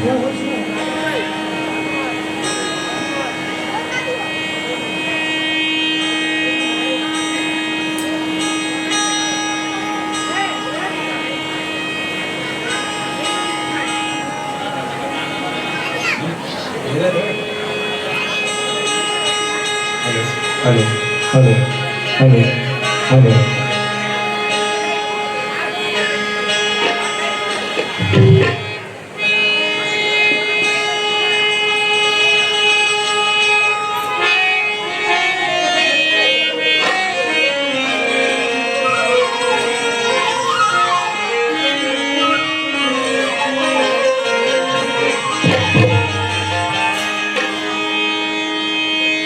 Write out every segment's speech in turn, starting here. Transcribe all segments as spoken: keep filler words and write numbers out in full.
Hello, hello, hello, hello.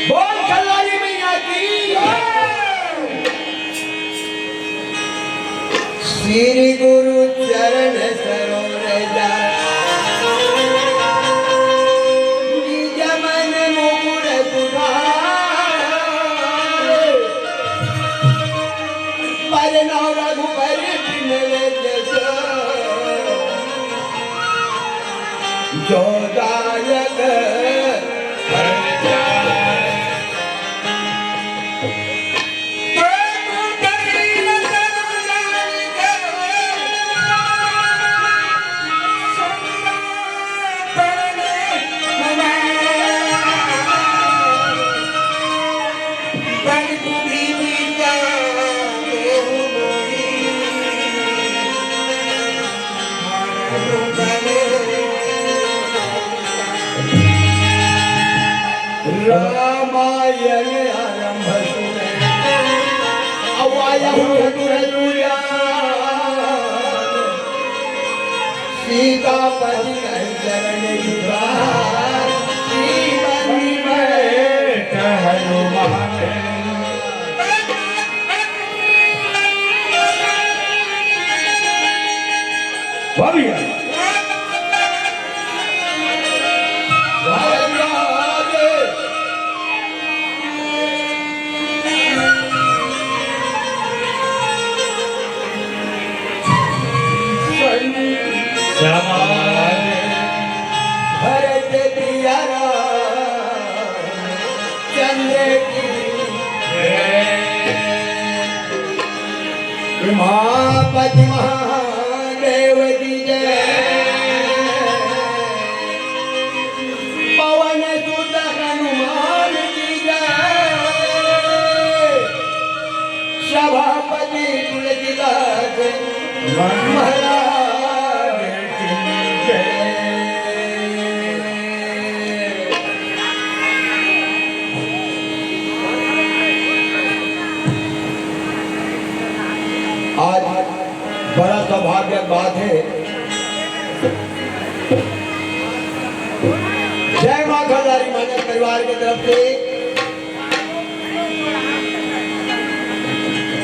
बोल कल्लारी मैया की। श्री गुरु चरण सरोज रज, निज मन मुकुर सुधार। बरनउँ रघुबर बिमल जसु, जो दायक फल पावे। रामायण आरंभ सुने, अउ आया हूँ चतुर जुया। सीतापति कहि चरण जुधार, श्रीमति बैठ हनुमान। वाह भैया। भरत दिया राम चंद्र की जय। उमापति महादेव की जय। पवन सुत हनुमान की जय। सभापति तुलसीदास महाराज की जय। आज बड़ा सौभाग्य की बात है, जय माँ खंडारी मानस परिवार की तरफ से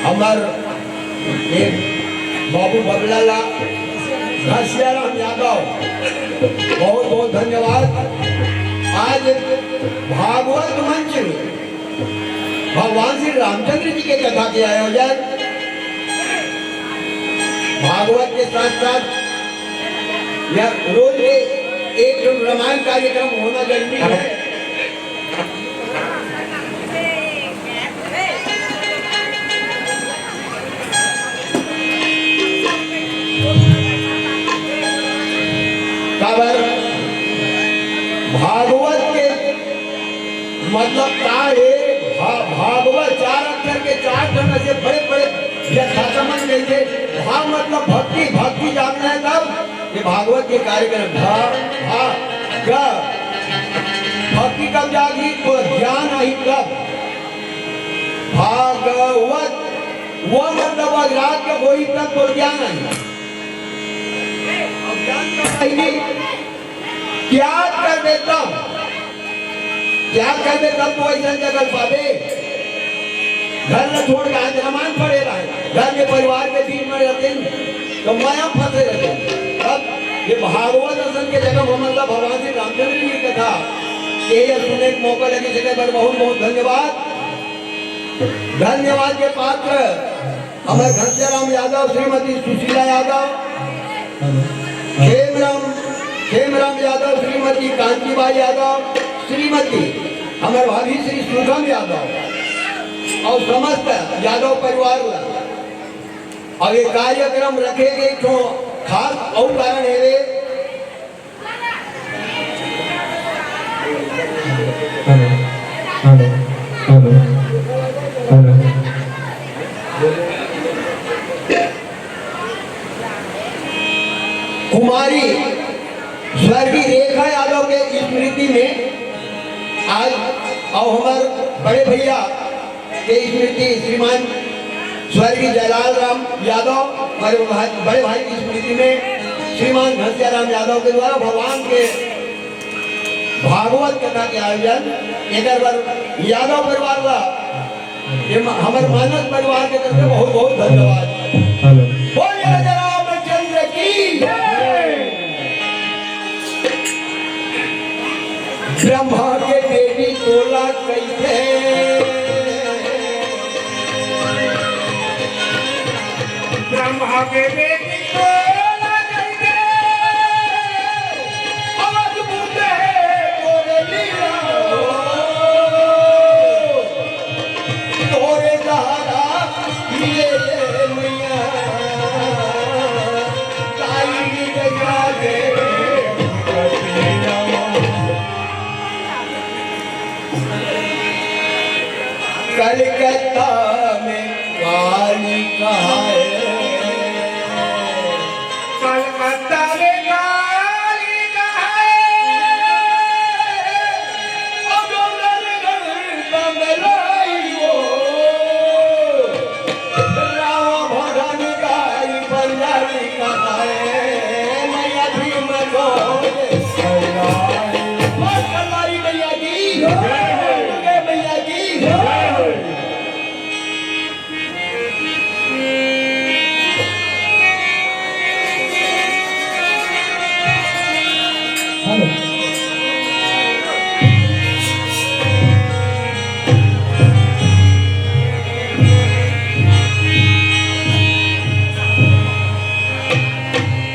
हमर एक बाबू बबला ला घसियाराम यादव, बहुत बहुत धन्यवाद। आज भागवत मंच भगवान श्री रामचंद्र जी के कथा के आयोजन, भागवत के साथ साथ यह रोज के एक रामायण कार्यक्रम होना जरूरी है। काबर भागवत के मतलब का हे? भा-, भागवत चार अक्षर के चार ठन ऐसे बड़े-बड़े व्याख्याता मन कहिथे, भा मतलब भक्ति, भक्ति जानना है तब ये भागवत के कार्यक्रम भा, भा, ग। भक्ति कब जागी? तो ज्ञान आही तब। भागवत, वो मतलब अगर रात के होई तब तो ज्ञान आही। अब ज्ञान कब आही? त्याग करबे तब, त्याग करबे तब तो अइसन जगह पाबे। घर ला छोड़ के आज रामायण पढ़े ला हे, घर के परिवार के बीच में रहते हैं, तो माया फंसे रहते हैं। अब ये भागवत असन के जगह हमन ला भगवान श्री रामचंद्र जी की कथा के ये सुने के मौका लगे, इसके बर बहुत बहुत धन्यवाद। धन्यवाद के पात्र हमर घनश्याम यादव, श्रीमती सुशीला यादव, हेलो। खेमराम खेमराम यादव, श्रीमती कांतिबाई यादव, श्रीमती हमर भाभी श्री सुखम यादव अउ समस्त यादव परिवार ला। अउ ये कार्यक्रम रखे के एक ठो खास अउ कारण हेवे। Hello, hello, hello, hello. Kumari स्वर्गीय रेखा यादव के स्मृति में आज अउ हमर बड़े भैया के स्मृति श्रीमान स्वर्गीय जलाल राम यादव, हमारे भाई, बड़े भाई की स्मृति में श्रीमान घनश्याम राम यादव के द्वारा भगवान के भागवत कथा के आयोजन एकर बर यादव परिवार ला, ये म-, हमर मानस परिवार के तरफ से बहुत बहुत धन्यवाद। हेलो। बोलिए राजा रामचंद्र की जय। ब्रह्मा के बेटी तोला कइथे, ब्रह्मा के बेटी तोला कइथे, अवध बुद्ध है तोरे लीला। तोरे सहारा मिले ले मैया, ताई मिट जावे कलकत्ता में काली कहाए। कलकत्ता में काली कहाए। अब नरगढ़ बंगलाई वो। राम भजन गाई बंजारी कहाए। मैया भीम को बस कलवारी मैया की। दुर्गे मैया की।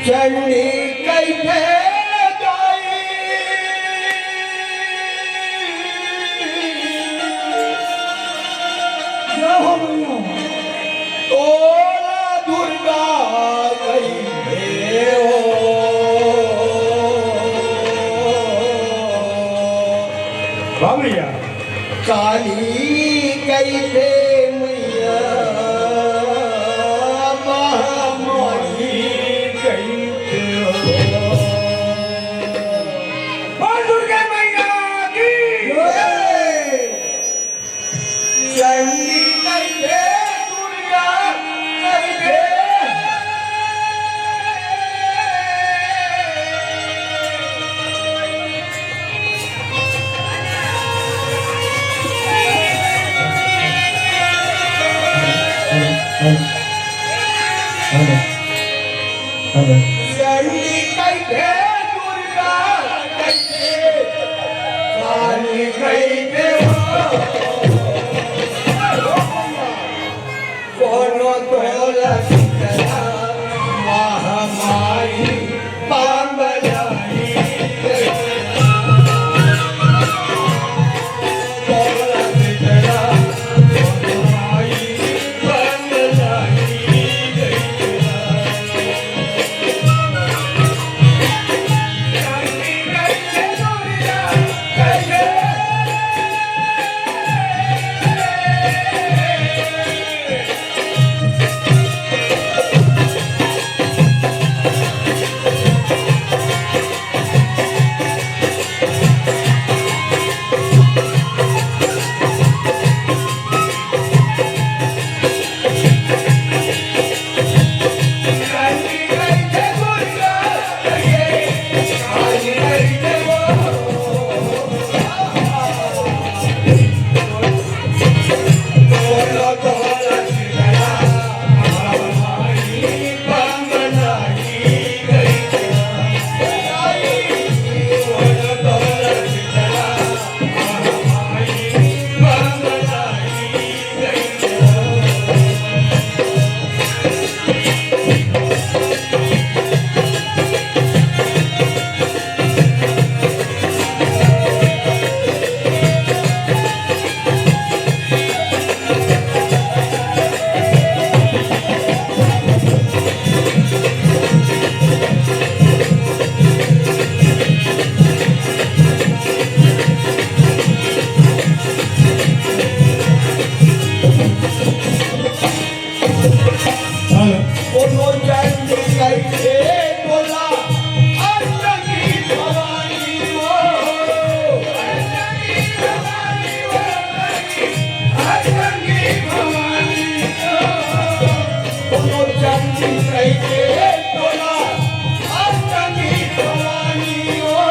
चंडी कइथे गाई। जय हो मैया। तोला दुर्गा कइथे हो। वाह भैया। काली कइथे मैया, महामारी कइथे हो। बोल दुर्गा मैया की। जय। चंडी कइथे दुर्गा कइथे। Hello, hello, hello. चंडी कइथे दुर्गा कइथे, काली कइथे हो। कोनो तोला शीतला महामाई पांबलाई। कइसे तोला अष्टमी भवानी हो। अष्टमी भवानी हो। कोनो चंडी कइसे तोला अष्टमी भवानी हो।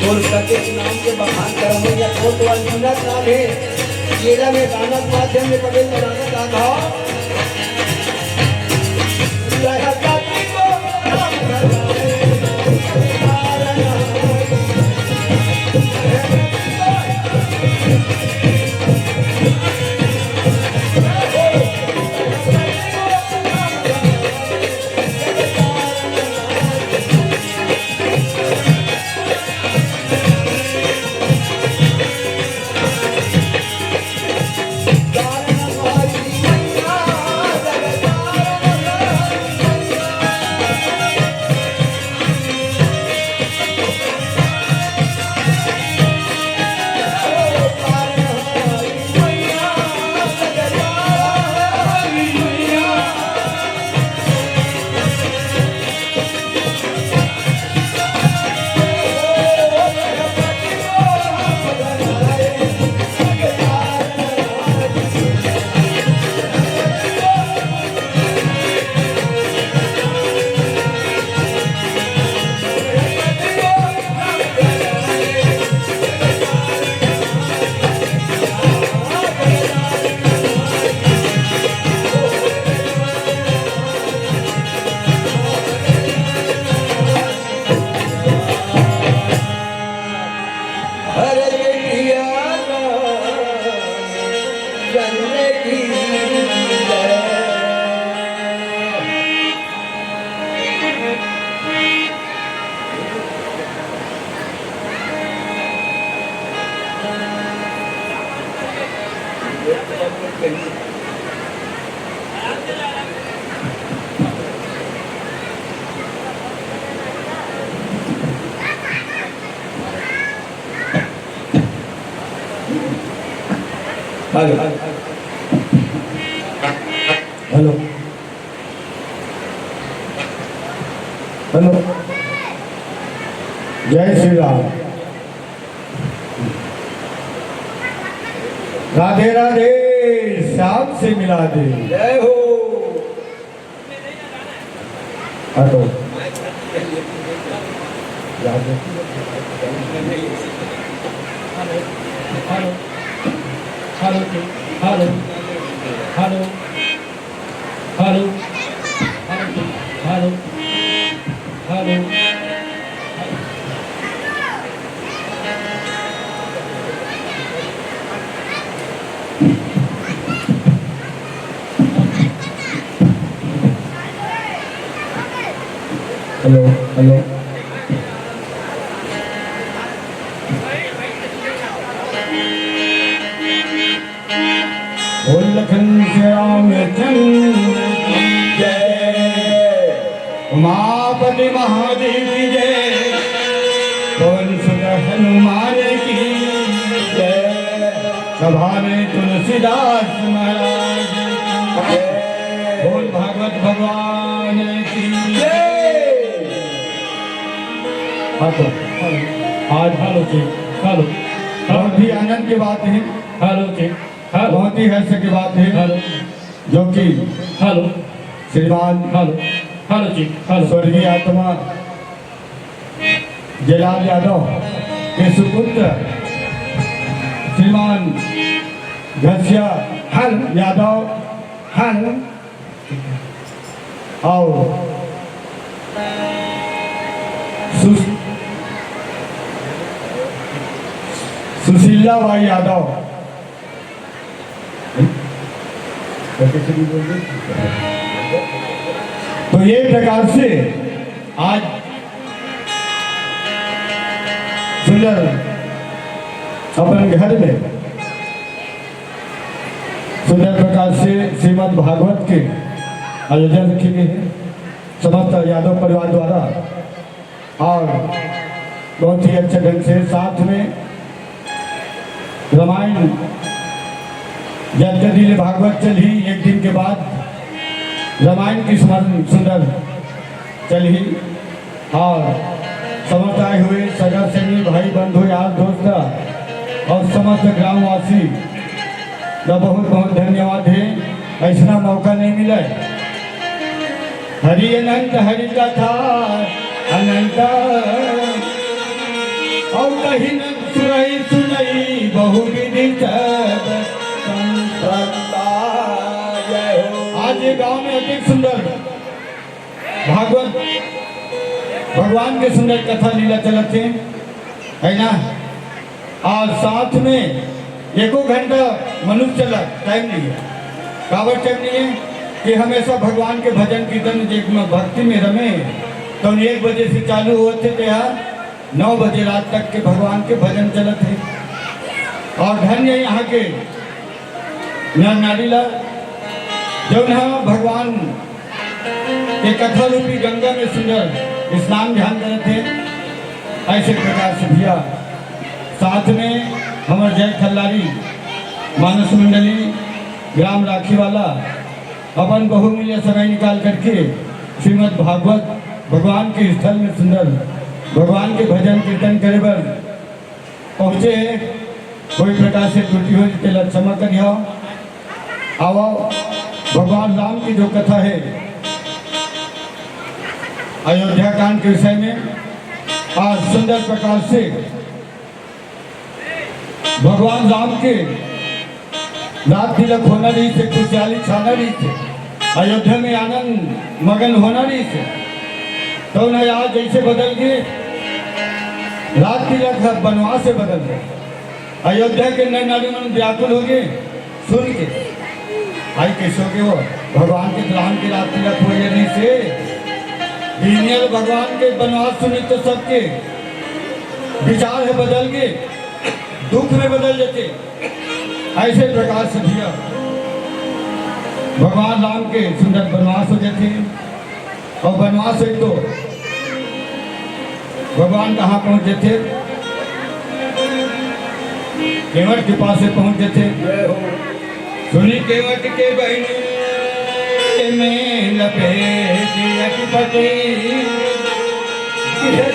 और सतीश नाम के बखान करम या कोटवाल मीना नाम है। येला में गाना के माध्यम में पटेल बनाना चाहता हूँ। हेलो। हेलो। हेलो। जय श्री राम। राधे राधे। श्याम से मिला दे। जय हो। Hello. Hello. Hello. Hello. Hello. Hello. Hello. Hello. Hello. Hello. बोल लखन श्याम चंद्र की जय, उमापति महादेव की जय, पवन सुत हनुमान की जय, सभा में तुलसीदास महाराज की जय। बोल भागवत भगवान की जय। हाँ तो, आज हेलो जी, हेलो। बहुत ही आनंद की बात है। हेलो जी। हेलो। बहुत ही हर्ष की बात है, हेलो। जो कि हेलो। श्रीमान हेलो। हेलो जी, हेलो। स्वर्गीय आत्मा जयलाल यादव के सुपुत्र श्रीमान घसिया हेलो। यादव हेलो। और सुश-, सुशीला बाई यादव। तो ये प्रकार से आज सुंदर अपन घर में सुंदर प्रकार से श्रीमद् भागवत के आयोजन रखे गए हैं समस्त यादव परिवार द्वारा। और बहुत ही अच्छे ढंग से साथ में रामायण जब तक दिन भागवत चलही, एक दिन के बाद रामायण की स्मरण सुंदर चलही। और समस्त आए हुए सगा संगी, भाई बंधु, यार दोस्त और समस्त ग्रामवासी का बहुत बहुत धन्यवाद है। ऐसा मौका नहीं मिला है। हरि अनंत हरि कथा अनंत और कहीं न सुरई सुनई बहुविधि सब संपदा। जय हो। आज ये गांव में अति सुंदर भागवत, भगवान के सुंदर कथा लीला चलत हे, है ना? और साथ में एको घंटा मनुष्य ला टाइम नहीं है। काबर टाइम नहीं है कि हमेशा भगवान के भजन कीर्तन जे में भक्ति में रमे, तो एक बजे से चालू होत हे, तो यहाँ नौ बजे रात तक के भगवान के भजन चलत हे। और धन्य यहाँ के नर नारी ला, जौन ह भगवान के कथा रूपी गंगा में सुंदर स्नान ध्यान करत हे। ऐसे प्रकार से भैया, साथ में हमर जय खल्लारी, मानस मंडली, ग्राम राखी वाला, अपन बहुमूल्य समय निकाल करके श्रीमद् भागवत भगवान के स्थल में सुंदर भगवान के भजन कीर्तन करे बर पहुंचे हे। कोई प्रकार से त्रुटि हो, तेला क्षमा करियो। आवो, भगवान राम की जो कथा है अयोध्या कांड के विषय में, आज सुंदर प्रकार से भगवान राम के रात तिलक होना रहिस हे, खुशहाली छाना रहिस हे, अयोध्या में आनंद मगन होना रहिस हे, तो न आज जैसे बदल गे, रात तिलक ह बनवास से बदल गे। अयोध्या के नर नारी मन व्याकुल हो गे सुन के। भाई कैसे हो गे वो? भगवान के राम के रात तिलक हो गे रहिस हे। दीनियल भगवान के बनवास सुनी तो सबके विचार हे बदल गे, दुख में बदल जाथे। ऐसे प्रकार से भैया भगवान राम के सुंदर बनवास हो जाथे। और बनवास से तो भगवान कहाँ पहुँच जाथे? केवट के पास से पहुँच जाथे। सुनी केवट के बहिनी में लपेट अटपटी,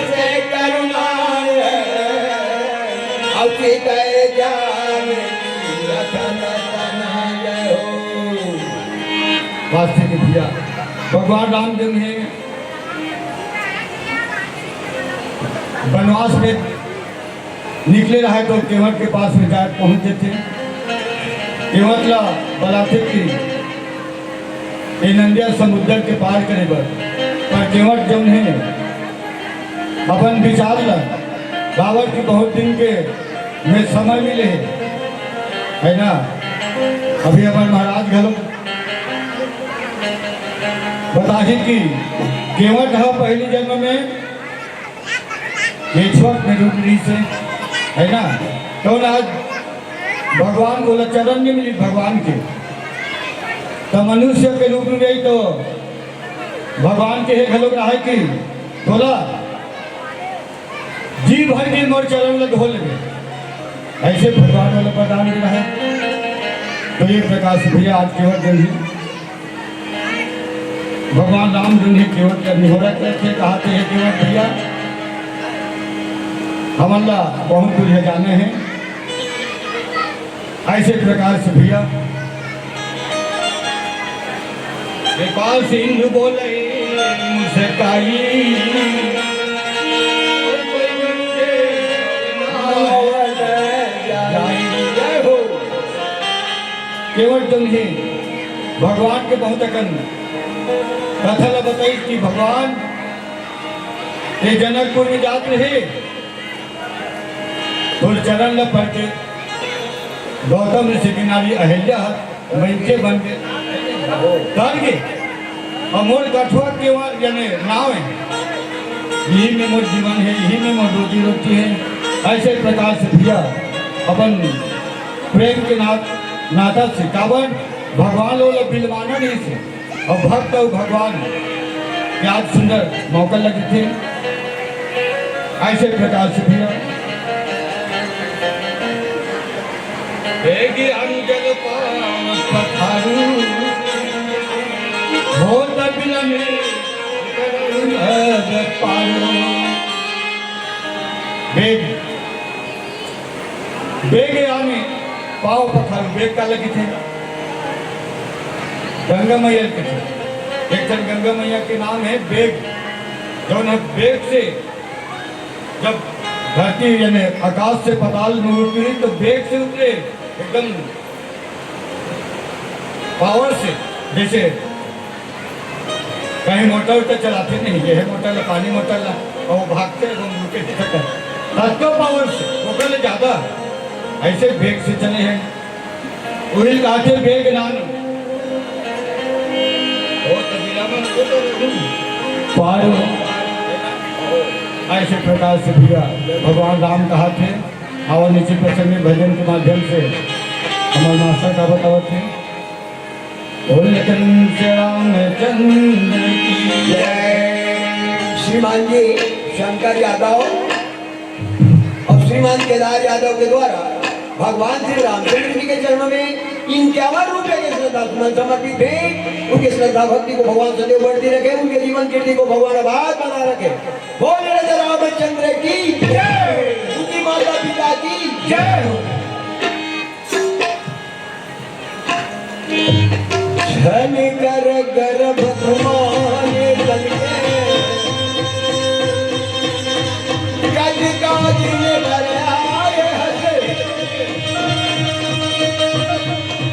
से करुणा अति दय जान लखन तनय हो। वास्तविक भैया, भगवान राम जब हे बनवास में निकले रहे तो केवट के पास में जाए पहुंच जाथे। केवट ला बलाथे कि ए नंदिया समुद्र के पार करे बर, पर केवट जौन हे अपन विचार ला, काबर कि बहुत दिन के में समय मिले हे, है ना? अभी अपन महाराज घलो बताही कि केवट ह पहली जन्म में केचुआ के रूप रहिस हे, है ना? तो आज भगवान बोला चरण नहीं मिली भगवान के, तो मनुष्य के रूप में गई तो भगवान के हे घलो रहा कि बोला जी भर के मोर चरण ल धो लेबे, ऐसे भगवान वाला प्रदान दे रहा है। तो ये प्रकार से भैया आज केवट जौन हे भगवान राम जौन हे केवट का निहोरा करथे, कहा थे, "हे केवट भैया, हमन ला बहुत दूर हे जाने हे।" ऐसे प्रकार से भैया कृपा सिंधु बोले मुस्काई। जय हो। केवट जौन हे भगवान के बहुत अकन कथा ला बताई कि भगवान ये जनकपुर में जात रहे, तोर चरण ला पढ़ के गौतम ऋषि की नारी अहिल्या ह, मनखे बन के तर गे। और मोर कठुआ के वा-, यानी नाव हे, यही में मोर जीवन हे, यही में मोर रोजी रोटी हे। ऐसे प्रकार से भैया अपन प्रेम के नात, नाता से काबर भगवान लोग बिलवाना नहीं से। और भक्त अउ भगवान के आज सुंदर मौका लगे थे। ऐसे प्रकार से भैया बेग अंजल पाँव पखारू, होत बिलमे करब पारू। बेग, बेग यानी पाँव पखारू, बेग काला कथे? गंगा मैया ल कथे। एक ठन गंगा मैया के नाम हे बेग, जौन ह बेग से जब धरती यानी आकाश से पाताल में उतरी तो वेग से उतरे, एकदम पावर से। जैसे कहीं मोटर तो चलाते नहीं, ये है मोटर ला, पानी मोटर ला, और वो भागते हैं, वो रुके नहीं सकते। तब तो पावर से, ओकर ले ज्यादा ऐसे वेग से चले हैं। उहिल काथे वेग नान। ओ तबिला में वो तो रहूं। पार हो। ऐसे प्रकार से भैया भगवान राम कहा थे, आवा नीचे प्रसंग में भजन के माध्यम से हमारे मास्टर का बतावत थे। बोल कंस रामचंद्र की जय। श्रीमान जी शंकर यादव और श्रीमान केदार यादव के द्वारा भगवान श्री रामचंद्र जी के जन्म में इक्यावन रुपए के श्रद्धा सुमन समर्पित है। उनकी श्रद्धा भक्ति को भगवान सदैव बढ़ती रखे, उनके जीवन कीर्ति को भगवान आबाद बना रखे। बोल राजा रामचंद्र की जय, उनकी माता पिता की जय हो। छन कर गर्भ घुमाने तन के, कज का दिन भर आए हंस।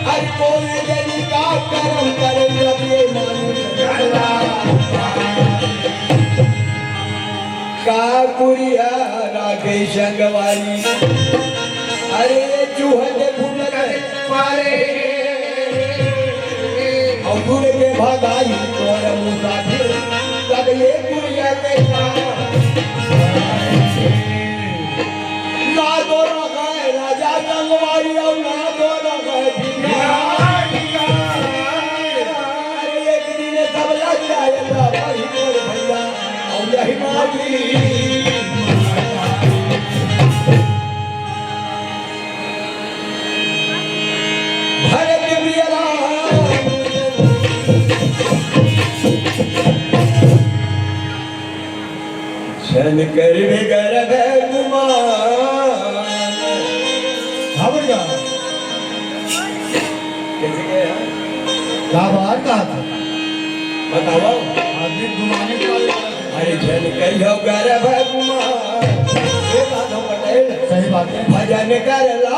अरे बोले जन का करम करे जब ये मानुष का कुरिया राखे संगवारी। अरे चूहन फूल करे पारे। और दूर के भगाई तोर मुसाफिर, तब ये कुरिया के काम। ना तो रखा है राजा संगवारी और ना तो रखा है भिखारी। अरे एक दिन सब लग जाए तो वही मोर भैया और यही माटी। भरत प्रिय राम। छन कर भी गर्भ गुमान। हाँ भैया। कैसे गया? क्या बात कहा था? बताओ। आदमी घुमाने वाले। अरे झन कहियो गर्भ गुमान। ये बात हो पटेल। सही बात है। भजन कर लो।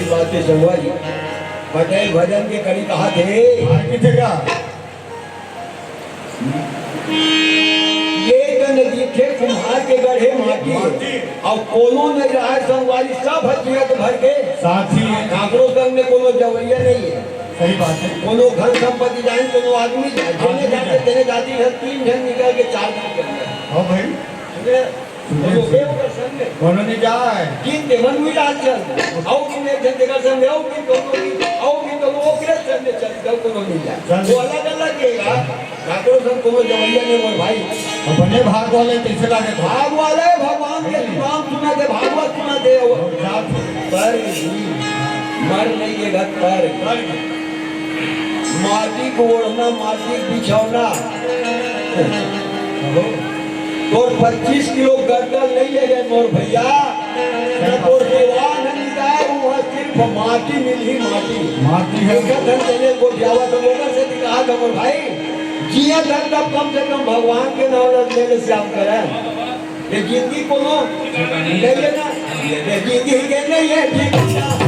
बात के संगवारी, पटेल भजन के कड़ी कहा थे। हाँ, किथे का? ये कन दिखे कुम्हार के गढ़े माटी, माटी। अउ कोनो नहीं रहा संगवारी, सब ह जियत भर के साथी। काकरो संग में कोनो जवैया नहीं है। सही बात है। कोनो धन संपत्ति जाए, कोनो आदमी जाए, जेने आदमी जाते, जाए। तेने जाती है, तीन जन निकल के चार जन निकल गए। हाँ भाई। समझे? सुबह कोनो से। के ओकर संग में। कोनो नहीं जाए। गिन दे, मन मिला चल। आओ गिन एक जन तेकर संग में, आओ गिन दोनों गिन, आओ गिन दोनों ओकरे संग में चल, जाओ कोनो नहीं जाए। चल। वो अलग-अलग रहेगा। काकरो संग कोनो जवैया नहीं मोर भाई। अपने भाग वाले कैसे लागे थे? भाग वाले भगवान के नहीं। नाम सुना दे, भागवत सुना दे। और जात। पर ही मर नहीं ये घर पर। पर ही। माटी को ओढ़ना, माटी को बिछौना। तोर पच्चीस किलो गद्दा नहीं ले गए मोर भैया। न तोर दीवान निकाय, वहाँ सिर्फ माटी मिलही, माटी। माटी है। देखत हन तेने गोठियावत हन, ओकर से भी कहा था मोर भाई, जियत हन तब कम से कम भगवान के नाम ल ले ले श्याम करन। ये जिंदगी कोनो नहीं है ना, ये जिंदगी के नहीं है ठिकाना।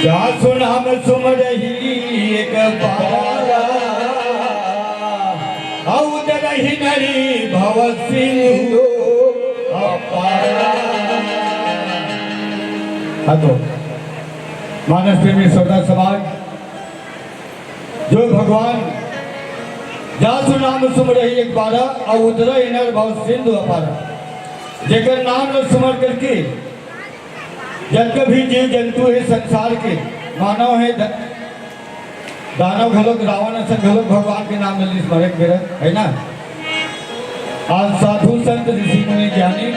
जा सुन हम सुमरही एक बारा, अउ उतरही नरी भव सिंधु अपारा। हाँ तो, मानस प्रेमी श्रोता समाज, जो भगवान जा सुन हम सुमरही एक बारा, अउ उतरही नर भव सिंधु अपारा, जेकर नाम ल सुमर करके जतका भी जीव जंतु हे संसार के, मानव हे, ध-, दानव घलोक, रावण असन घलोक भगवान के नाम ल स्मरण करत हे ना। आज साधु संत ऋषि मुनि ज्ञानी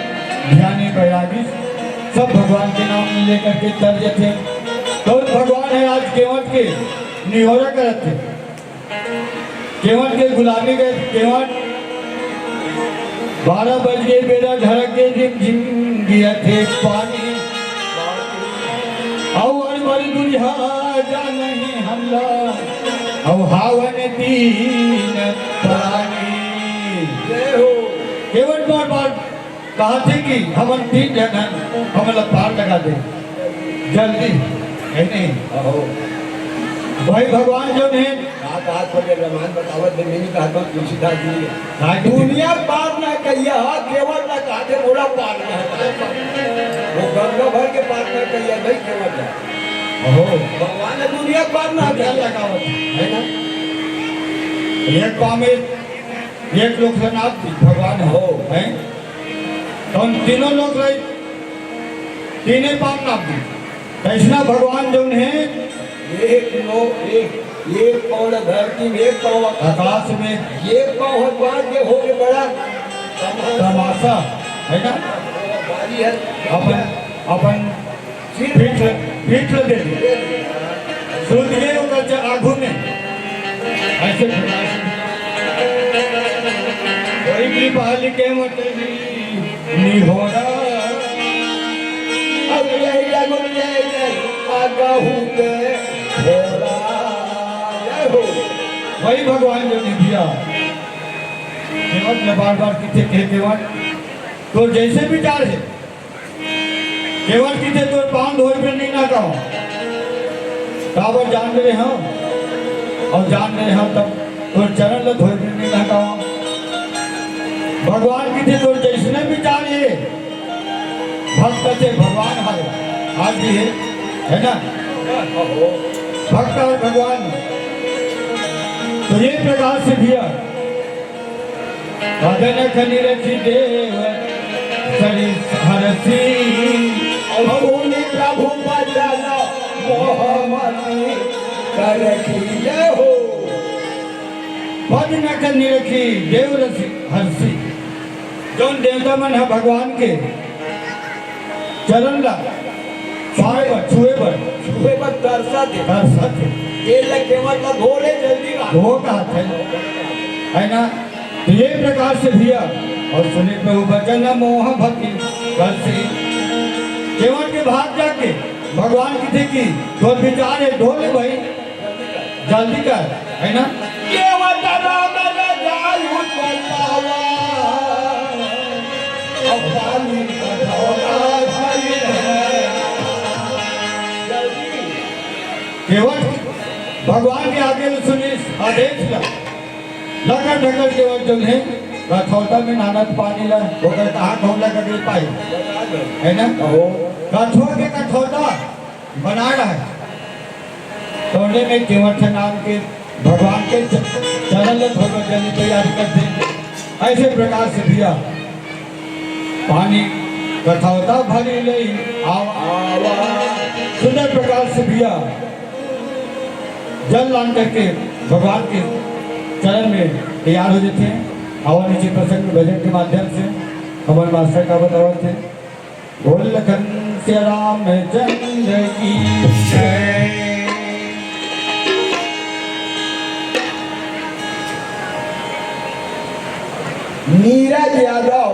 ध्यानी बैरागी सब भगवान के नाम लेकर के तर जथे। तो भगवान हे आज केवट के निहोरा करत हे, केवट के गुलामी के केवट। बारह बज गे, बेरा ढरक गे, झिम झिम गिरत हे पानी। अउ अड़ बड़ दुरिहा जानही हमला, अउ हावन दीन प्राणी। जय हो। केवट बार बार कहाथे कि हमन तीन झन हन, हमन ला पार लगा दे जल्दी, हे नहीं? अहो। भाई भगवान जो ने का कहा, थोड़े रमान बतावत हे, मैं नहीं कहता हूँ, तुलसीदास जी। हाँ, दुनिया पार ना कहिया, केवट ना कहाथे, मोला पार ना। वो गंगा भर के पार ना कहिया, नहीं केवट ना। अहो। भगवान ने दुनिया पार ना दुनिया कहिया। लगावत हे ना? एक पाँव में एक लोक ल नाप दी भगवान हे, हो। हैं? तो उन तीनों लोक रही, तीने पाँव नाप दी। कैसना भगवान जो हे, एक लो-, एक, एक पाँव न धरती में, एक पाँव आकाश में। एक पाँव हर बांध के हो के बड़ा तमाशा, हे ना? भारी हे। अपन, अपन पीठ, पीठ ल दे दे। सूत गे ओकर च-, आगू में। ऐसे प्रकाश। कोई भी बाल के मत निहोरा। अब यही लगन ले ले, आगाहू के होरा। जय हो। वही भगवान जो ने दिया। केवट ने बार बार किथे कहे, केवट, तो जैसे विचार हे, केवट किथे तोर पाँव धोए बर नहीं ना कहूँ। काबर जान रहे हो, अउ जान रहे हो तब तोर चरण ल धोए बर नहीं ना कहूँ। भगवान किथे तोर जैसने विचार हे, भक्त से भगवान हवे, आज भी हे, हे ना? भक्त अउ भगवान। तो ये प्रकार से भैया बदन खनि रखि देव सरि हरषि। अउ सुनि प्रभु बचन मोहमति करखि। जय हो। बदन खनि रखि देव रसि हरषि। जौन देवता मन ह भगवान के चरण ला पाए बर, छुए बर, छुए बर तरसत हे। तरसत हे। तेल ला केवट ला धो ले जल्दी ला। धो कहत हे। हे ना? तो ये प्रकार से भैया, अउ सुनि प्रभु बचन मोहमति करषि। केवट के भाग जाके भगवान किथे कि तोर विचार हे, धो ले भाई। जल्दी कर, हे ना? केवट राम न जायु को पावा, अब पानी कठोरा भई हे। जल्दी। केवट भगवान के आगे में सुनिस आदेश ला। लकर ढकर केवट जो हे, रथौता में नानत पानी ला, ओकर कहाँ ढोला गगरी पाई। हे ना? अहो। कठोर के कठौता बनाए रहय। तोने में केवट नाम के भगवान के च-, चरण ल धोए बर जल तैयारी करथे। ऐसे प्रकार से भैया पानी कठौता भरी लई आवा। आवा। सुंदर प्रकार से भैया जल लान करके भगवान के चरण में तैयार हो जाथे। आवा नीचे प्रसंग भजन के माध्यम से हमर मास्टर का बतावत हे। बोल लखन सिया रामचंद्र की जय। नीरज यादव,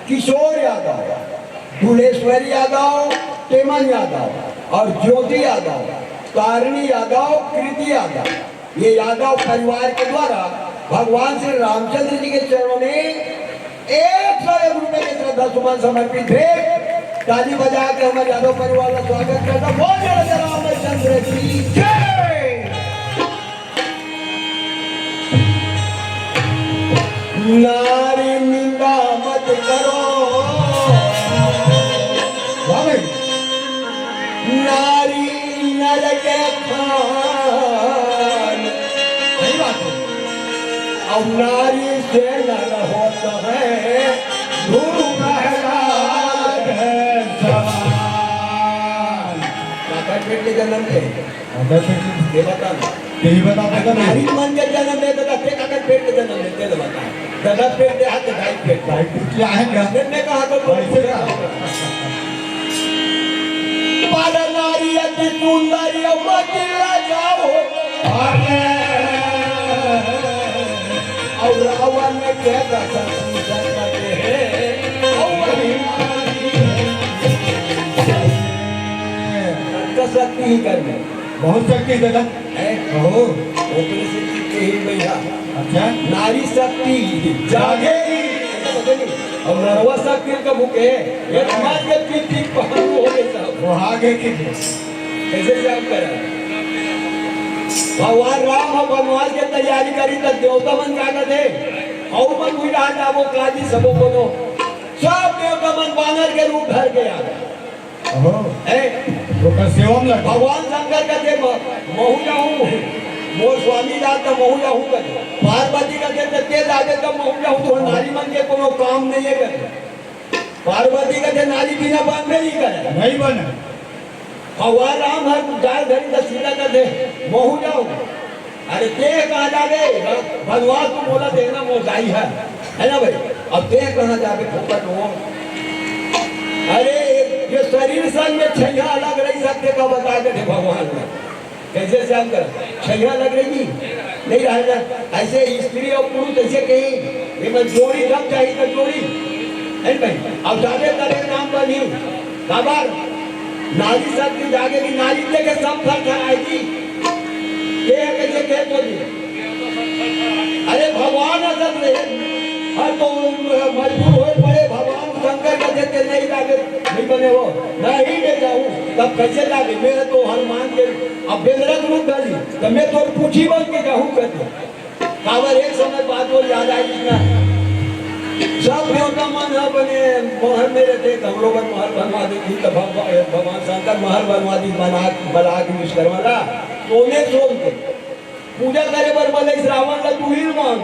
किशोर यादव, दुलेश्वर यादव, टेमन यादव और ज्योति यादव, तारिणी यादव, कृति यादव, ये यादव परिवार के द्वारा भगवान श्री रामचंद्र जी के चरणों में एक सौ एक रुपए के श्रद्धा सुमन समर्पित हे। ताली बजा के हमर यादव परिवार का स्वागत करना। बोल जय रामचंद्र की जय। नारी निंदा मत करो। वाह भाई। नारी नर के खान। सही बात है। अब नारी से नर होत है, गुरु प्रहलाद है समान। पेट के जन्म ले। अंदर पेट के। ये बता। यही बता, बता नहीं। नारी मन के जन्म ले, तो ते काकर पेट के जन्म ले, ते बता। दादा पेट दे, हाथ दाई पेट। दाई पेट ले आए क्या? फिर मैं कहा तो बोल ऐसे क्या? पाला नारी अति सुंदरी अम्मा की राजा हो। अरे। और रावण ने क्या दशा पूजा करते हैं? और वही नारी है। शक्ति ही कर्म है। बहुत शक्ति है दादा। हैं? ओहो। ओकरे से जीत के ही भैया। अच्छा। नारी शक्ति जागेगी। और नरवा शक्ति का मुख है। ये समाज के पीठ पीठ पहाड़ू हो गए सब। वो आगे की। कैसे जाग करा? भगवान राम ह वनवास के तैयारी करी त देवता मन का कर दे। और मन हुई रहा जाबो काजी सबो कोनो। सब देवता मन बानर के रूप धर के आ गए। ओहो। ए, ओकर सेवा में लगे। भगवान शंकर कथे, "म-, महू जाहूँ, मोर स्वामी जात त महू जाहूँ," कथे। पार्वती कथे, "त ते जाबे त महू जाहूँ, तोर नारी मन के कोनो काम नहीं है," कथे। पार्वती कथे, "नारी बिना बन नहीं करे।" नहीं बने। भगवान राम हर जाय धरी त सीता कथे, "महू जाहूँ।" अरे ते कहाँ जाबे? वनवास तो मोला देना मोर दाई है, है ना भाई? अब ते कहाँ जाबे फोकट हो? अरे ये शरीर संग में छैया अलग रही सकते का बता के थे भगवान ने। कैसे श्याम कर छैया अलग रही? नहीं रहे ना। ऐसे स्त्री और पुरुष ऐसे कहीं ये मैं जोड़ी जब चाहिए तो जोड़ी, है ना भाई? अब जाबे तबे काम बनी। काबर? नारी शक्ति जागेगी, नारी देखे सब फल फलाएगी। ये है कैसे कहे तो जी? अरे भगवान असल रहे, हर तो मजबूर होए पड़े, भगवान शंकर का देते नहीं जागे, नहीं बने हो, मैं ही ले जाऊं, तब कैसे जागे? मैं तो हनुमान के अब बेंदरा के रूप डाली, तो मैं तो पूछी बन के जाऊं कर दो। काबर एक समय बात वो याद आई ना, सब देवता मन ह बने महल में रहते, हमरो बर महल बनवा देती, तो भगवान, भगवान शंकर महल बनवा दी, बना, बना के विश्वकर्मा ला, सोने सोन के पूजा करे बर बोले, इस रावण ला तू ही मांग,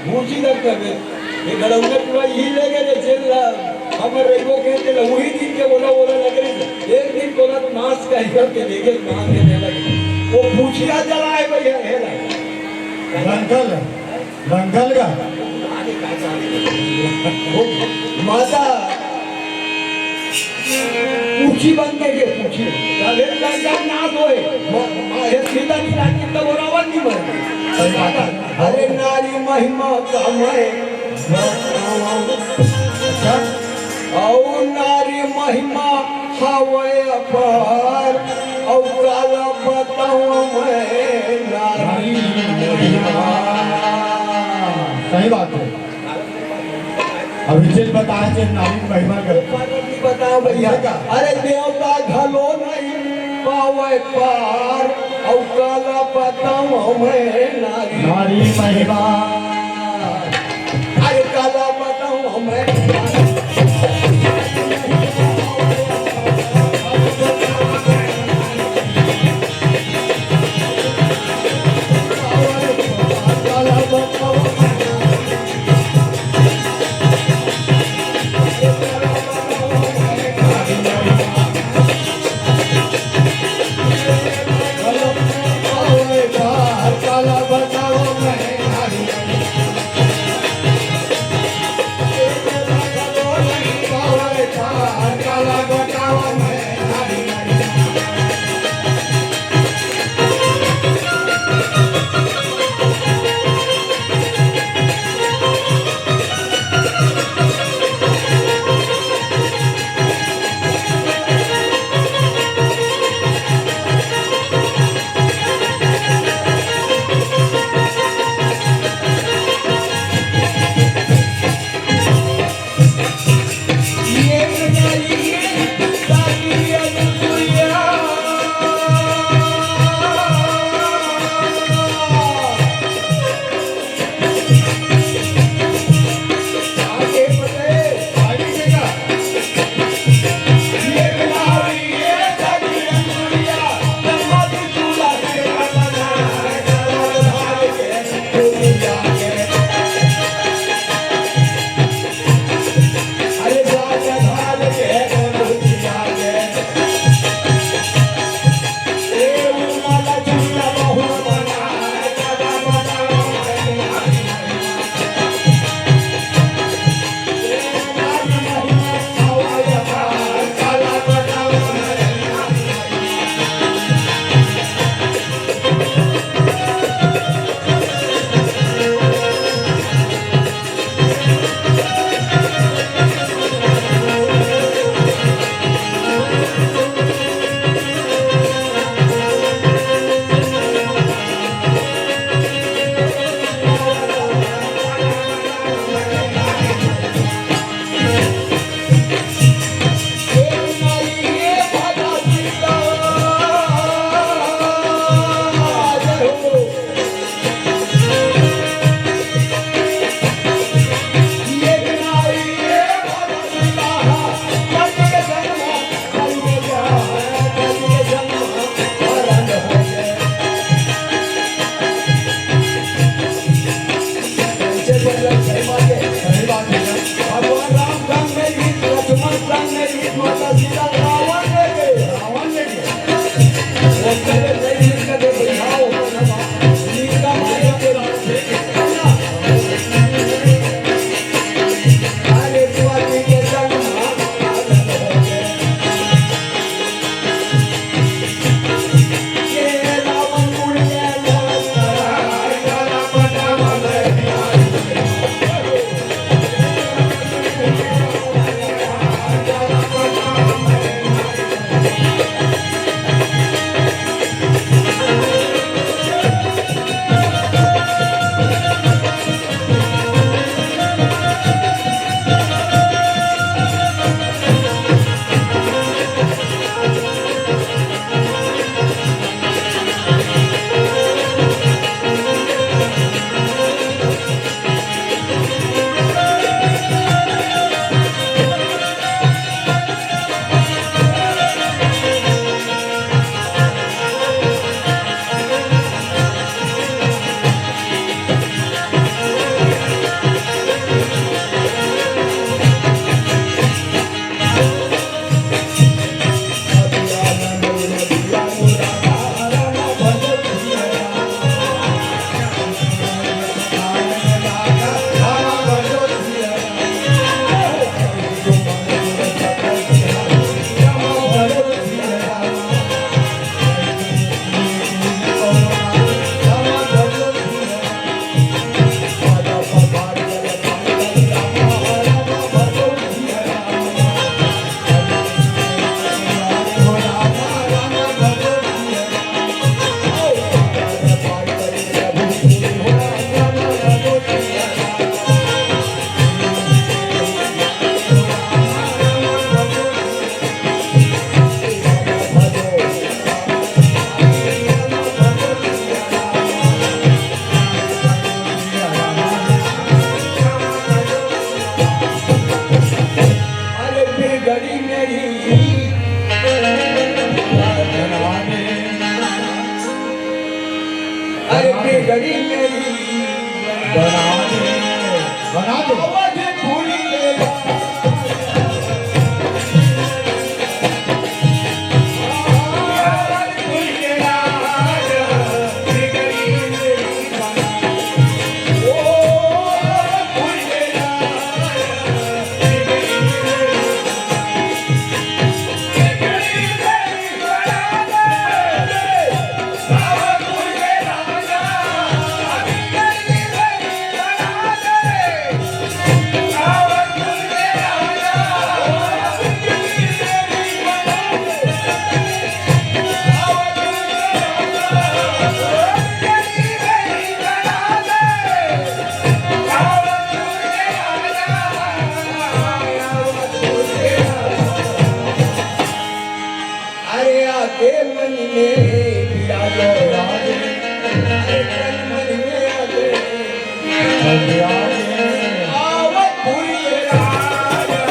भूसी कर कर दे, ये गड़ौने पूरा यही ले गए, जेल ला, हमर रहिबो के, तेला वही दिन के बोला, बोला लगे, एक दिन बोला तो मांस का ही करके लेके मांग के दे लगे, वो पूछिया जलाए भैया, है ना? रंगल, रंगल का। वो माता पूछी बन के के पूछी, तबे लंका नाश होए। म-, म-, हे सीता की रानी तब रावण नहीं मर। सही बात है। अरे नारी महिमा का मैं बताऊं। अच्छा। और नारी महिमा हवय अपार, और काला बताऊं मैं नारी महिमा। सही बात है। अभिषेक बताए थे नारी महिमा कर। पार्वती बताओ भैया। भैया का? अरे देवता घलो नहीं पावे पार, और काला बताऊं मैं नारी। नारी महिमा। अरे काला बताऊं मैं। अरे बिगड़ी मेरी, अरे बिगड़ी मेरी, बना दे, बना दे। अरे आके मन में विराजो राधे, अरे तन मन में आके विराजे। आवत पुरी राजा।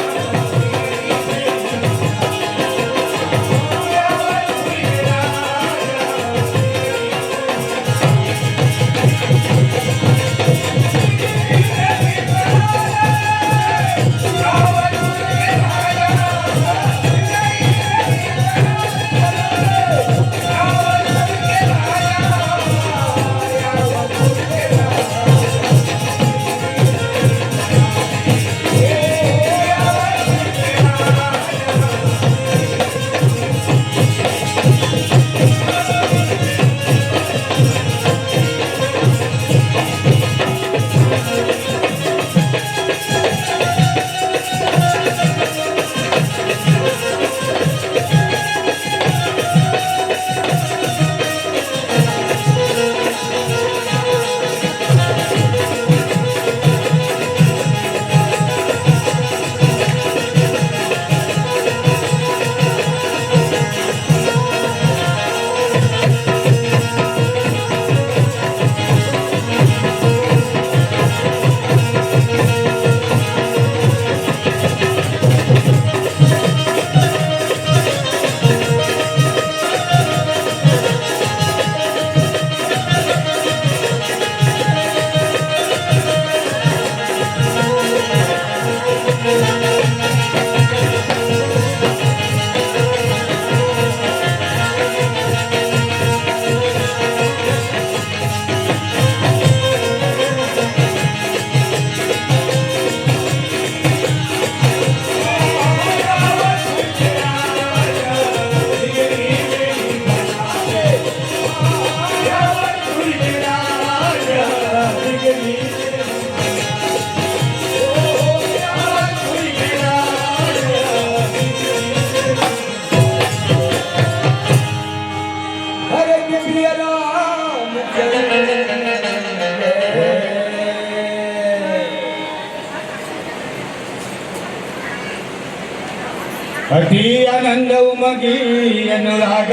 अति आनंद उमगी अनुराग,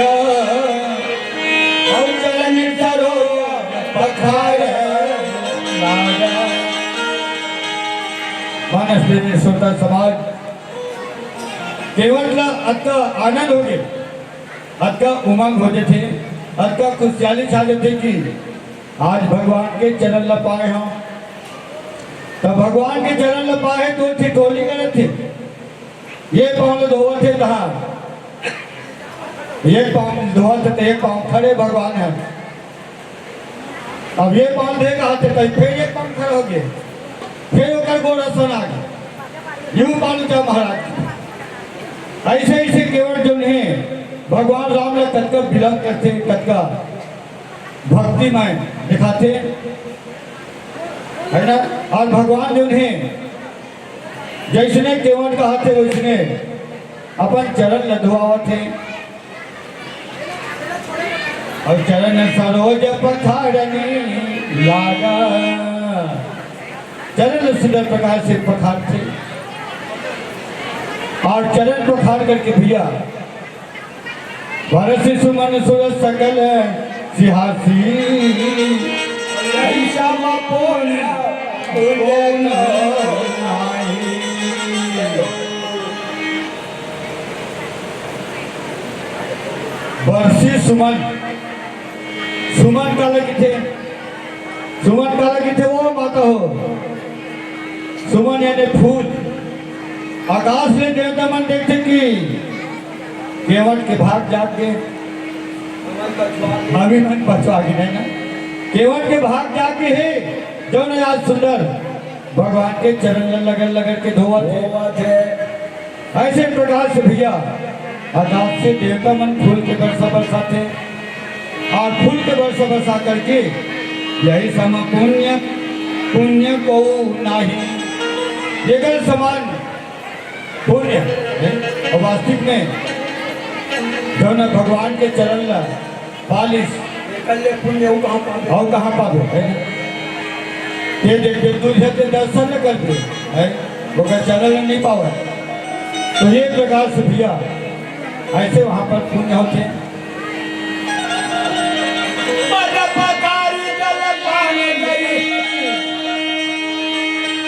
अउ चरण सरोज पखार लागा। मानस प्रेमी श्रोता समाज, केवट ला अतका आनंद होगे, अतका उमंग हो जथे, अतका खुशहाली छा जथे कि आज भगवान के चरण ल पाए हंव। त भगवान के चरण ल पाए तो ठिठोली करत हे, ये पाँव ल धोवत हे तहां, ये पाँव धोवत हे त ये पाँव खड़े भगवान हे। अब ये पाँव दे कहा थे, त फिर ये पाँव खड़ा हो गए, फिर ओकर गोड़ असन आ गए, यूं पाँव जा महाराज। ऐसे ऐसे केवट जोन हे, भगवान राम ल कतका विलंब करथे, कतका भक्तिमय दिखाथे, है ना? और भगवान जोन हे, जैसने केवट कहाथे, वैसने अपन चरण ल धोआवत हे। अउ चरण सरोज पखारने लागा। चरण ल सुंदर प्रकार से पखारथे अउ चरण पखार करके भैया, बरसी सुमन सुरत सकल सिहासी। ऐसा मा पूर्ण पूर्ण नाही। बरसी सुमन, सुमन काला किथे? सुमन काला किथे वो माता हो? सुमन यानी फूल। आकाश में देवता मन देखथे कि केवट के भाग जाग गे, अभी मन पछवा गे, नहीं ना? केवट के भाग जाग गे हे, जोन आज सुंदर भगवान के चरण ल लगड़ लगड़ के धोवत हे। धोवत हे। ऐसे प्रकार से भैया, आकाश से देवता मन फूल के वर्षा बरसाथे अउ फूल के वर्षा बरसा करके यही समा पुण्य, पुण्य को नाही, जेकर समान पुण्य हे। अउ वास्तविक में जोन भगवान के चरण ला पालिस। एकर ले पुण्य अउ कहाँ पाबे? अउ कहाँ पाबे, है ना? ये देख, देख, दूर से ते दर्शन न करते, है? ओकर चरण नहीं पावे। तो ये प्रकार से भैया, ऐसे वहाँ पर पुण्य होते हैं। पद पखारी जल पान करी,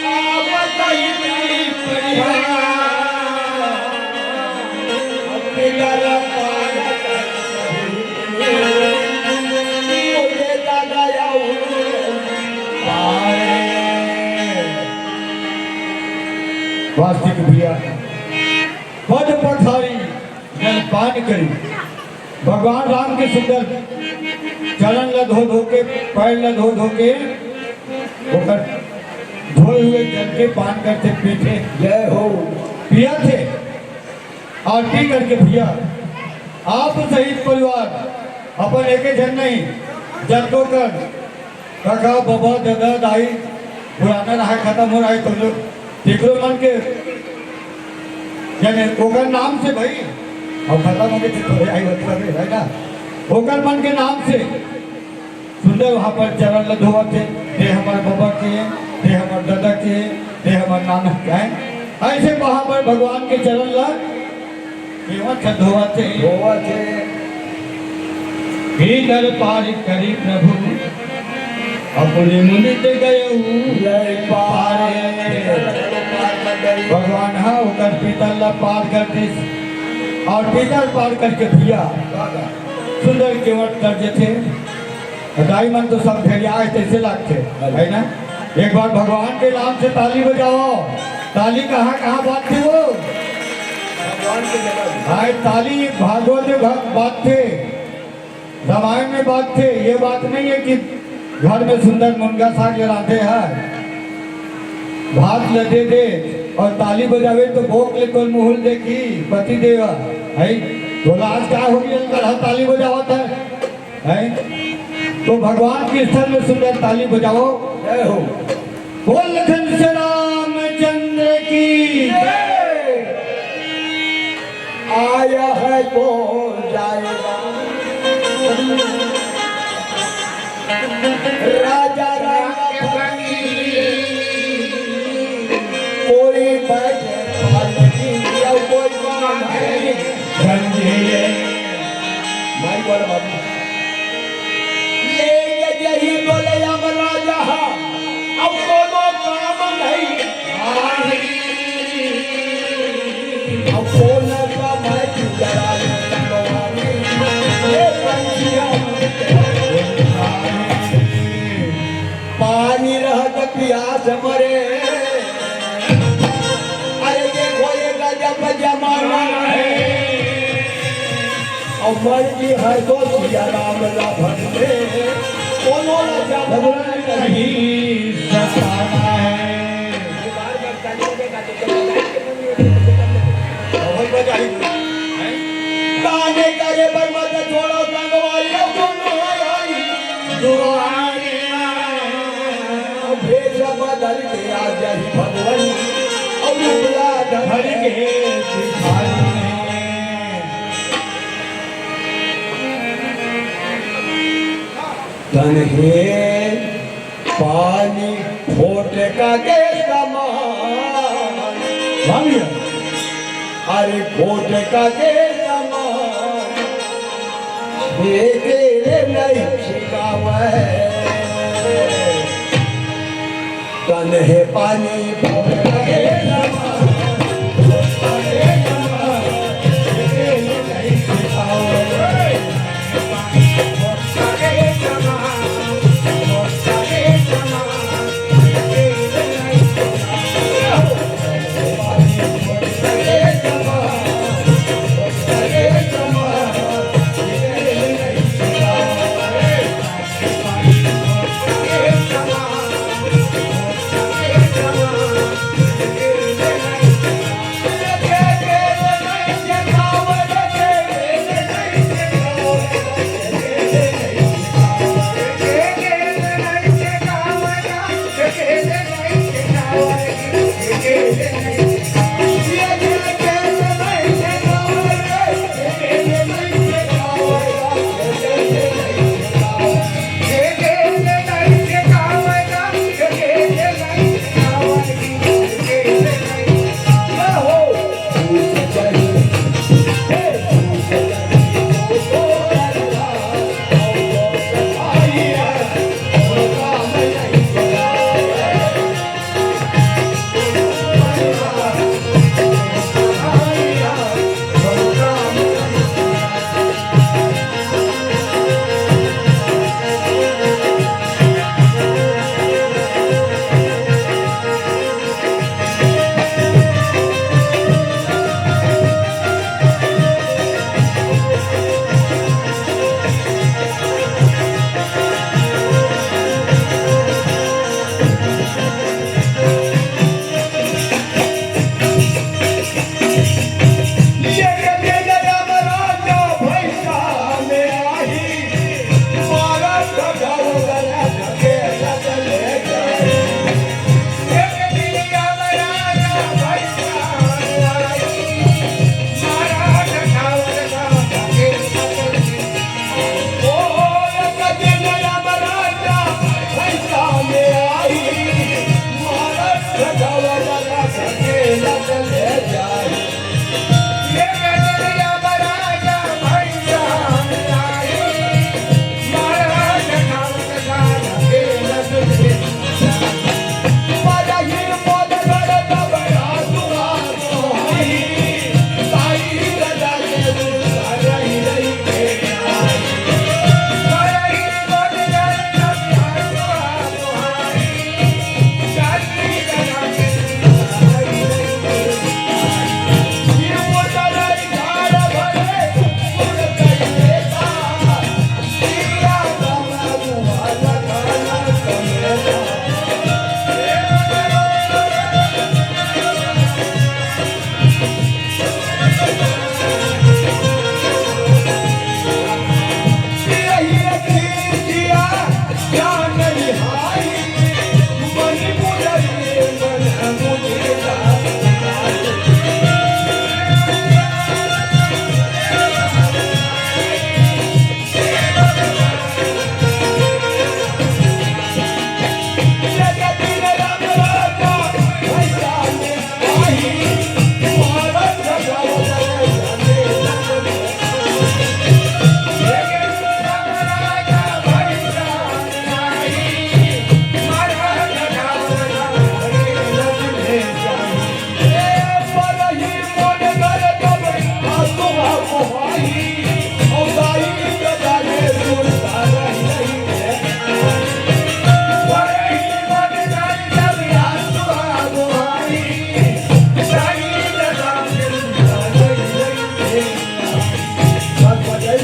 आवत ही पड़ी। वास्तविक भैया, पद पखारी जल पान करी, भगवान राम के सुंदर चरण ल धो धो के, पैर ल धो धो के, ओकर धोए हुए जल के पान करथे, पीथे। जय हो। पियथे। अउ पी करके भैया, आप सहित परिवार, अपन एके झन नहीं, जतको कर कका, बबा, ददा, दाई, पुराना रहा, खतम हो रहा है, तो लोग, तेकरो मन के, यानी ओकर नाम से भाई, अउ खतम हो गए तो थोड़े आई होते हैं, है ना? ओकर मन के नाम से सुंदर वहाँ पर चरण ल धोवत हे, दे हमर बबा के, दे हमर ददा के, दे हमर नाना के, हैं? ऐसे वहाँ पर भगवान के चरण ल केवट धोवत हे। धोवत हे। भीतर पार करी प्रभु, अपने मुनित गयउ लय पार। भगवान ह ओकर पीतर ल पार कर दिस, अउ पीतर पार करके भैया सुंदर केवट कर देथे। दाई मन तो सब भेड़िया है, तैसे लागथे, है ना? एक बार भगवान के नाम से ताली बजाओ। ताली कहाँ कहाँ बाजथे वो? भगवान के जगह। भाई, ताली भागवत में भा-, बाजथे, रामायण में बाजथे। ये बात नहीं है कि घर में सुंदर मुनगा साग ले रांधे है, भात ल दे दे अउ ताली बजावे तो भोग ले तोर मुहुल देखी पति देवा, है? बोला, आज का हो गया, कल ताली बजावत है। हैं? तो भगवान के स्थल में सुंदर ताली बजाओ। जय हो। बोल लखन से रामचंद्र की। जय। आया है तो जाएगा। राजा राम फकीर, कोई बैठे फकीर, कोई अब कौन सा मैं चुरा ये पंछिया पानी रहत पियास मरे। अरे देखो ये गजब जमाना है। और मर की हर को सिया राम ला भगते, कोनो ला जमाना नहीं सताना है। ताने करे बर मत छोड़ो संगवारी, अब कोनो आई दुआरे। अब भेष बदल के आ जाही भगवान, और रूपला धर के दिखाई। तन हे पानी फोटका के समान। हाँ भैया। अरे फोटका के समान, ये तेरे नहीं छिकावे। तन हे पानी फोटका के समान, फोटका के समान, ये तेरे नहीं छिकावे।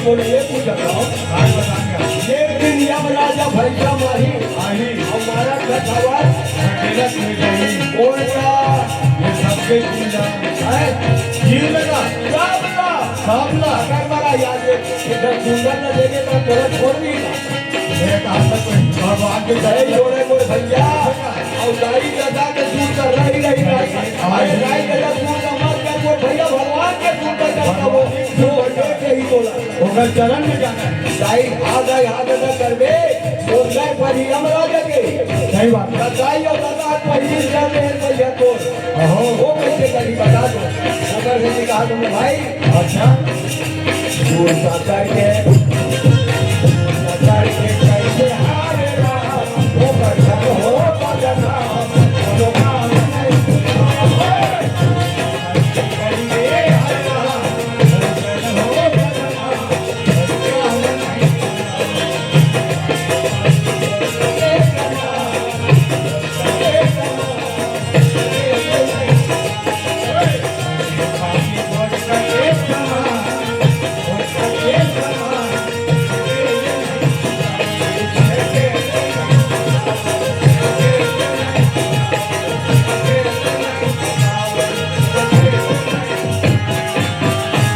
ये पूछत हंव। काय बतांव? एक दिन यमराजा भैंसा मारही। आही। अउ मारत घांव। अकेला कोई नहीं। कोन ला? ये सबके पूजा। हैं? ये लगा। सांप ला। सांप ला। अगर मारा याद है, इधर सुंदर न देखे तो तोला छोड़ दी। ये कहा था कोई भगवान के नहीं करे। छोड़े मोर भैया। अउ दाई ददा के दूर कर रही, रही, रही। अरे दाई ददा दूर का मत कर, मोर भैया भगवान के दूर कर, कर वो, वो देख यही बोला। ओकर चरण में जाना है। दाई, आ दाई, आ ददा करबे, तो गए पर ही यमराजा के। सही बात। दाई अउ ददा पर ही चल रहे हैं भैया तो। अहो। वो कैसे करी बता दो। ओकर से कहा तुमने भाई, अच्छा। दूर सा करके, दूर सा करके कैसे हारेला? वो बचन हो बचन, वो काम नहीं।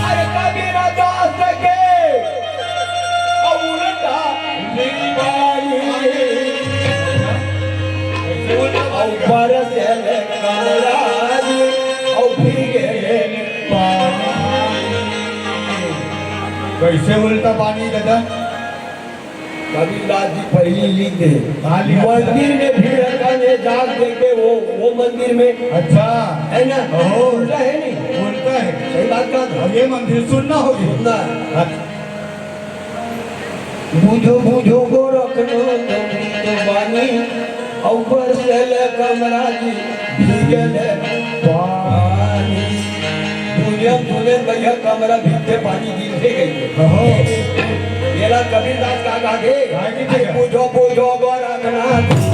अरे कबीरा दास के अउ उल्टा निभाई। अउ बरसेल कमराज अउ भीगे पानी। कैसे उल्टा पानी दादा? कबीरदास जी पहिली लिख दे। हाँ, लिख दे। मंदिर में भीड़ रखा ने जाग देखे वो, वो मंदिर में। अच्छा। है ना? ओहो। उल्टा है नहीं? उल्टा है। सही बात कहा था। अब ये मंदिर सुन्ना हो गया। सुन्ना है। अच्छा। बूझो, बूझो गोरखनाथ अमृत बानी, अउ बरसेल कमराज भीगल पानी। दुनिया में दुनिया भैया कमरा भीगते पानी गिरते गई। अहो। येला कबीरदास का गा दे। हाँ, गिरते गए। बूझो, बूझो गोरखनाथ।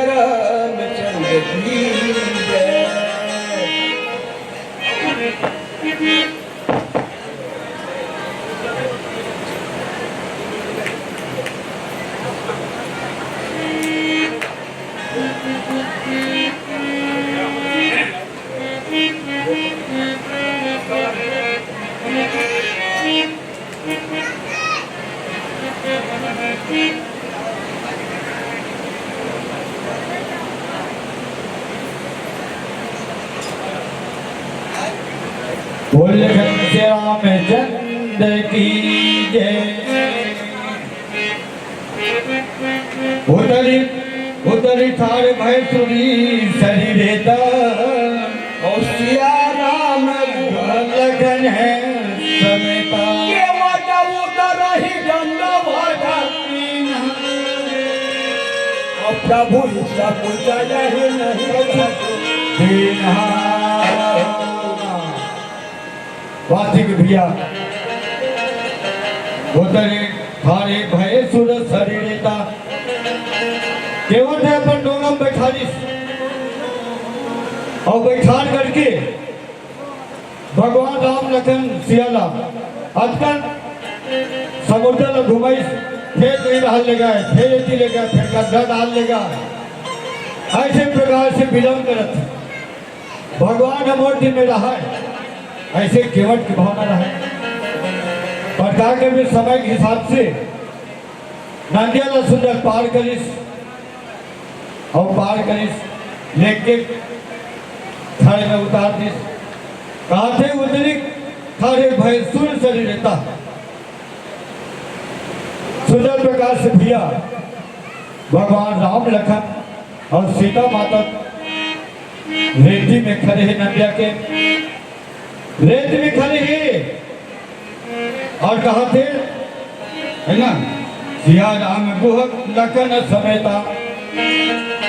रामचंद्र की जय। बोल घनश्याम चंद की जय। उतरी, उतरी ठाढ़ भए सुर सरिरे ता। अउ सिया राम लखन समेता। केवट उतरहि दंडवत कीन्हा। अउ प्रभु ही सब जगहि नहीं प्रभु। दीन्हा। वासिक भैया, उतरी ठाढ़ भए सुर सरिरे ता। केवट ह अपन डोंगा म बइठारिस अउ बइठार करके भगवान राम लखन सिया ला अतकन समुद्र ला घुमाइस, फेर कहीं डहर लेगे, फेर एती लेगे, फेर गड्ढा डहर लेगे। अइसे प्रकार से विलंब करत भगवान ह मोर दिन में रहय, अइसे केवट के भावना रहय। पर का करबे, समय के हिसाब से नंदिया ला सुंदर पार करिस, अउ पार करिस, लेके खड़े में उतार दिस। कहाथे उतरी ठाढ़ भए सुर सरिरे ता। सुंदर प्रकार से भैया भगवान राम लखन अउ सीता माता रेती में खड़े हे, नंदिया के रेत में खड़े हे अउ कहाथे, है ना, सिया राम गुह लखन समेता।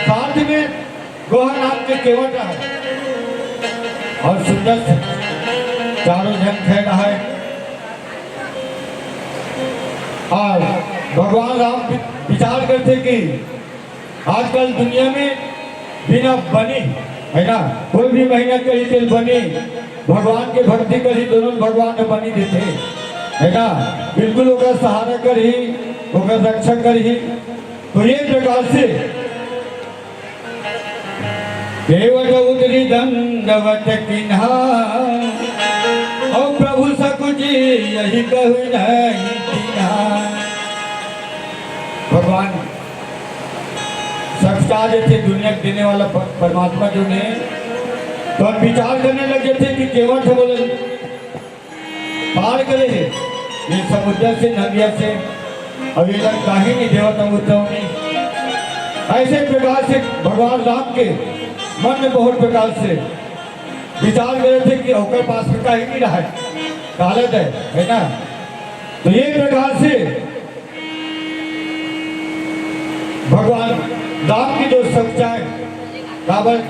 साथ में गुहा नाम के केवट हे अउ सुंदर से चारों झन खड़े हे। अउ भगवान राम वि-, विचार करथे कि आजकल दुनिया में बिना बनी, है ना, कोई भी मेहनत करही तेला बनी, भगवान के भक्ति करही, दोनों भगवान ह बनी देथे, है ना, बिल्कुल ओकर सहारा करही, ओकर रक्षा करही। तो ये प्रकार से केवट उतरी दंडवत कीन्हा, अउ प्रभु सकुचि यहि कहु नहीं कीन्हा। भगवान सकचा जथे, दुनिया के देने वाला प-, परमात्मा जो हे, तो हम विचार करने लग जाथे कि केवट ह बोले पार करे हे, ये समुद्र से, नंदिया से, अउ ये लोग काहे नहीं देवत अमृत नहीं। अइसे प्रकार से भगवान राम के मन में बहुत प्रकार से विचार करे थे कि ओकर पास में काहे नहीं रहा है, कालत है, है ना? तो ये प्रकार से भगवान राम की जो सच्चाई, काबर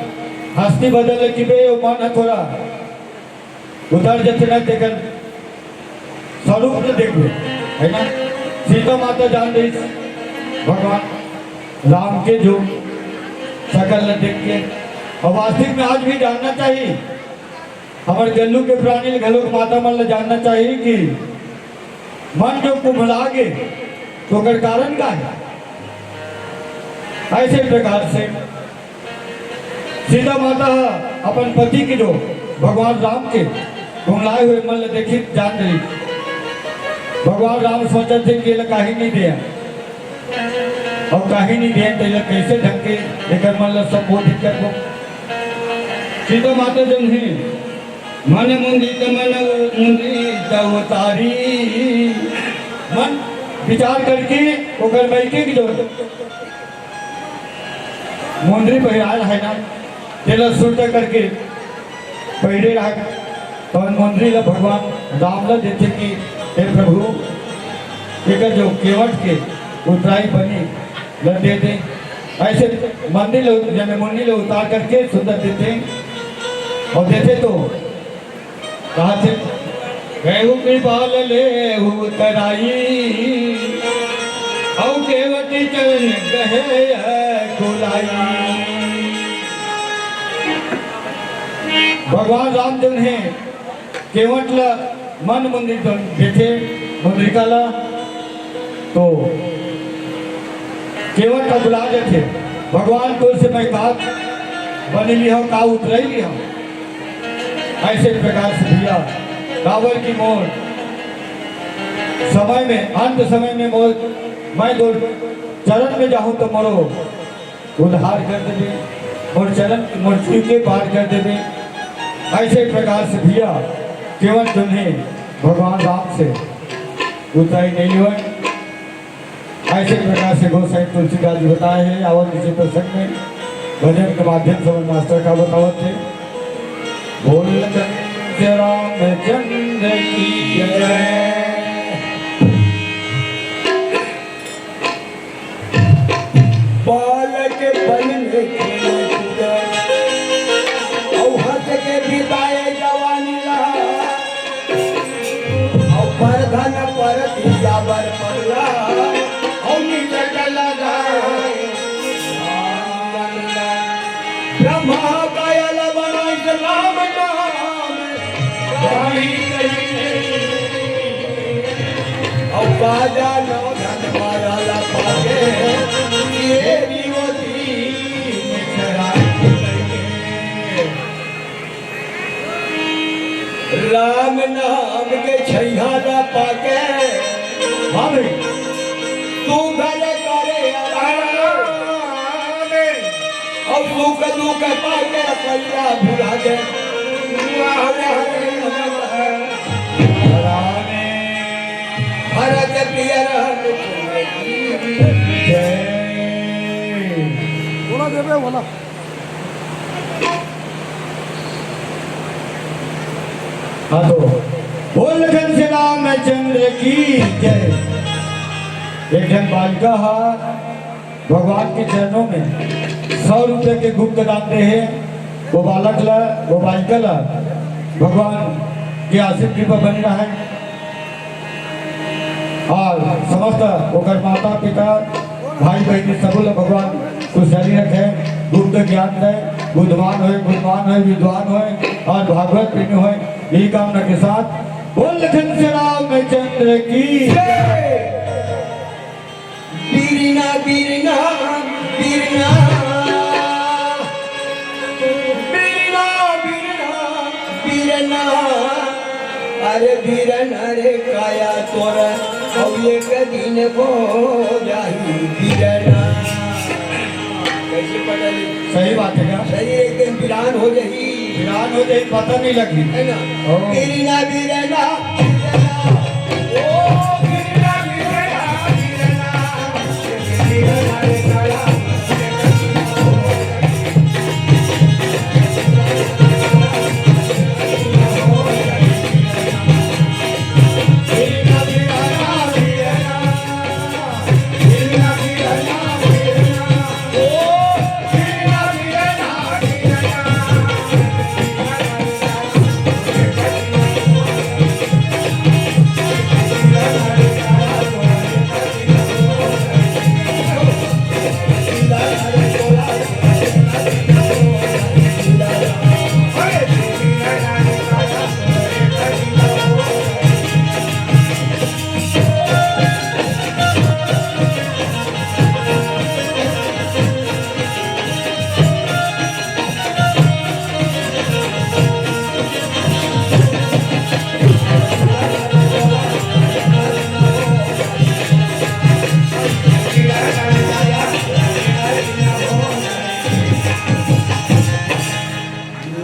हस्ती बदल के बे, वो मन है थोड़ा उतर जथे ना, तेकर स्वरूप ल देखबे, है ना? सीता माता जान रही भगवान राम के जो शकल ल देख के, अउ वास्तविक में आज भी जानना चाहिए, हमर गल्लू के प्राणी ल घलोक माता मन ल जानना चाहिए कि मन जो कुम्हला गे, तो ओकर कारण का है? अइसे प्रकार से सीता माता ह अपन पति के जो भगवान राम के कुम्हलाए हुए मन ल देखिस, जान रही। भगवान राम सोचत हे कि एला काहे नहीं देय, अउ काहे नहीं देय, तो एला कैसे ढंग के एकर मन ल संबोधित करबो। सीता माता जब ही मन मुंदित मन मुंदित उतारी, मन विचार करके ओकर मइके के जो मुंदरी पहिराए रहे ना, तेला सुरता करके पहिरे रहे, तो मुंदरी ला भगवान राम ला देथे कि हे प्रभु, एकर जो केवट के उतराई बनी ला दे दे। अइसे मंदिर ला, यानी मुंदरी ला उतार करके सुंदर देथे अउ देथे तो कहाथे, "कहु कृपाल लेहु उतराई।" अउ केवटी चरण गहे है कुलाई। भगवान राम जउन हे केवट ल मन मुंद्रिका देथे, मुंद्रिका ल तो केवट ह बुला देथे, "भगवान, तोर से मैं का बने लिहंव, का उतरई लिहंव?" अइसे प्रकार से भइया, काबर कि मोर समय में, अंत समय में मोर, मैं तोर चरण में जाहूं त मोरो उद्धार कर देबे, मोर चरण, मोर छुई के पार कर देबे। अइसे प्रकार से भइया केवट जउन हे भगवान राम से उतरई नइ लेवय। अइसे प्रकार से गोसाई तुलसीदास जी बताए हे, आवत इसी प्रसंग में भजन के माध्यम से हमर मास्टर का बतावत हे, बोल कंस रामचंद्र की जय। बालक बन में खेले कूदे, अउ हंस के बिताए जवानी ला। अउ परधन परतिया बर पगला, अउ निकट लगा। ब्रह्मा काया ला बनाइस राम नाम, अउ का जानो धन माया ला पाके, ये भी वो दीन चढ़ाई। राम नाम के छैया ला पाके, हाँ भाई। तू घर करे आराम, अउ सुख दुख पाके पैया भुला दे। हरे हरे नमः। राम। भरत प्रिय रामचंद्र की जय। बोला देवे, बोला। हाँ तो बोल कंस रामचंद्र की जय। एक झन बालिका हा भगवान के चरणों में सौ रुपये के गुप्त दान दे हे। वो बालक ला, वो बालिका ला भगवान के आशीष कृपा बनी रहे। अउ समस्त ओकर माता पिता, भाई बहिनी सबो ला भगवान खुशहाली रखे, गुप्त ज्ञान दे, बुद्धवान होय, गुणवान होय, विद्वान होय अउ भागवत प्रेमी होय, यही कामना के साथ बोल कंस रामचंद्र की जय। बिरना, बिरना, बिरना। बिरना, बिरना, बिरना। अरे बिरना रे काया तोर, अउ एक दिन हो जाही बिरना। कइसे पता नहीं? सही बात हे का? सही, एक दिन बिरान हो जाही। बिरान हो जाही, पता नहीं लगी। है ना? ओ। बिरना, बिरना।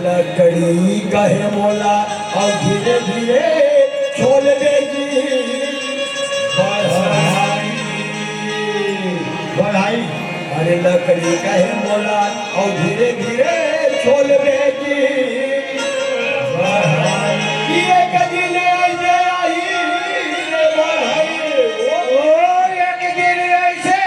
लकड़ी कहे मोला, अउ धीरे धीरे छोल दे जी। बढ़ाई, बढ़ाई। अरे लकड़ी कहे मोला, अउ धीरे धीरे छोल दे जी। बढ़ाई। ये कदी ले आई दे आई रे बढ़ाई। ओ, एक दिन अइसे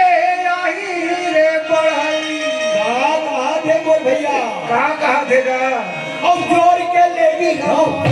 आही रे बढ़ई। का कहा थे मोर भैया? का कहा थे गा? अब जोर के लेगी हम।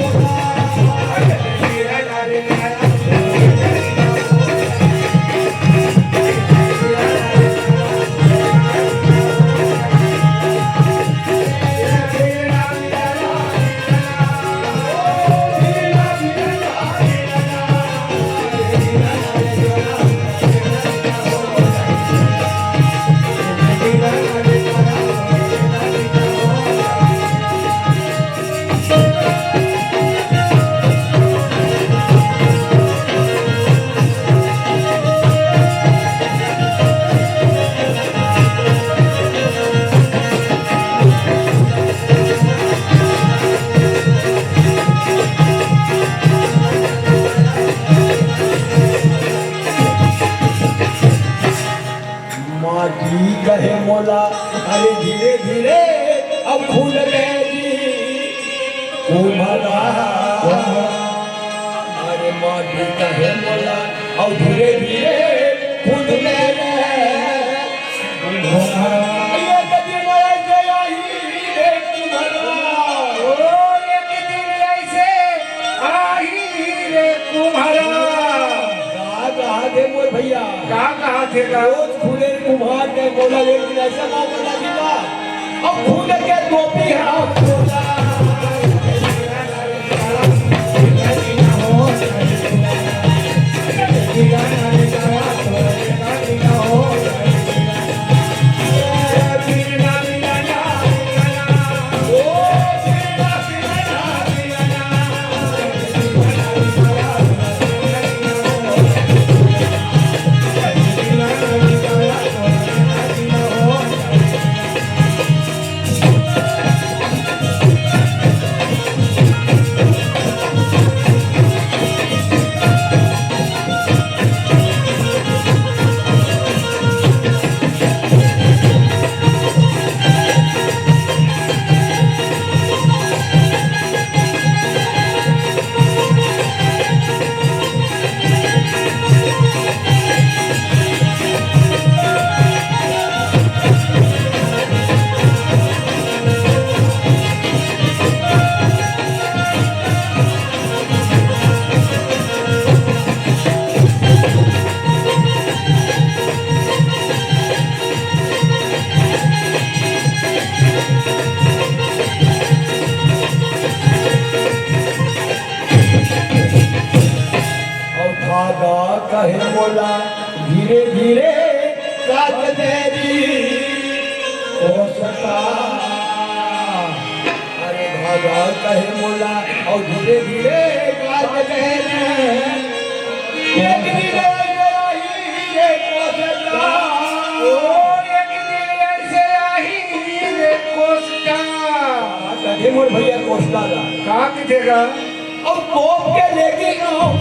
कहे मोला, अउ धीरे धीरे खुद ले रे। एक दिन ऐसे आही रे तुम्हरा। ओ, एक दिन ऐसे आही रे तुम्हरा। का कहा थे मोर भैया? का कहा थे का? रोज खुले कुम्हार के बोला, एक दिन ऐसा मौका ना मिला। अब खुद के टोपी है, अब बोला। अउ धागा कहे मोला धीरे धीरे काट देरी ओ सता। अरे धागा कहे मोला अउ धीरे धीरे काट देरी। एक दिन ऐसे आही रे कोसटा। ओ, एक दिन ऐसे आही रे कोसटा। कहे मोर भैया कोसटा ला। का कथे गा? अब तोप के लेके आओ।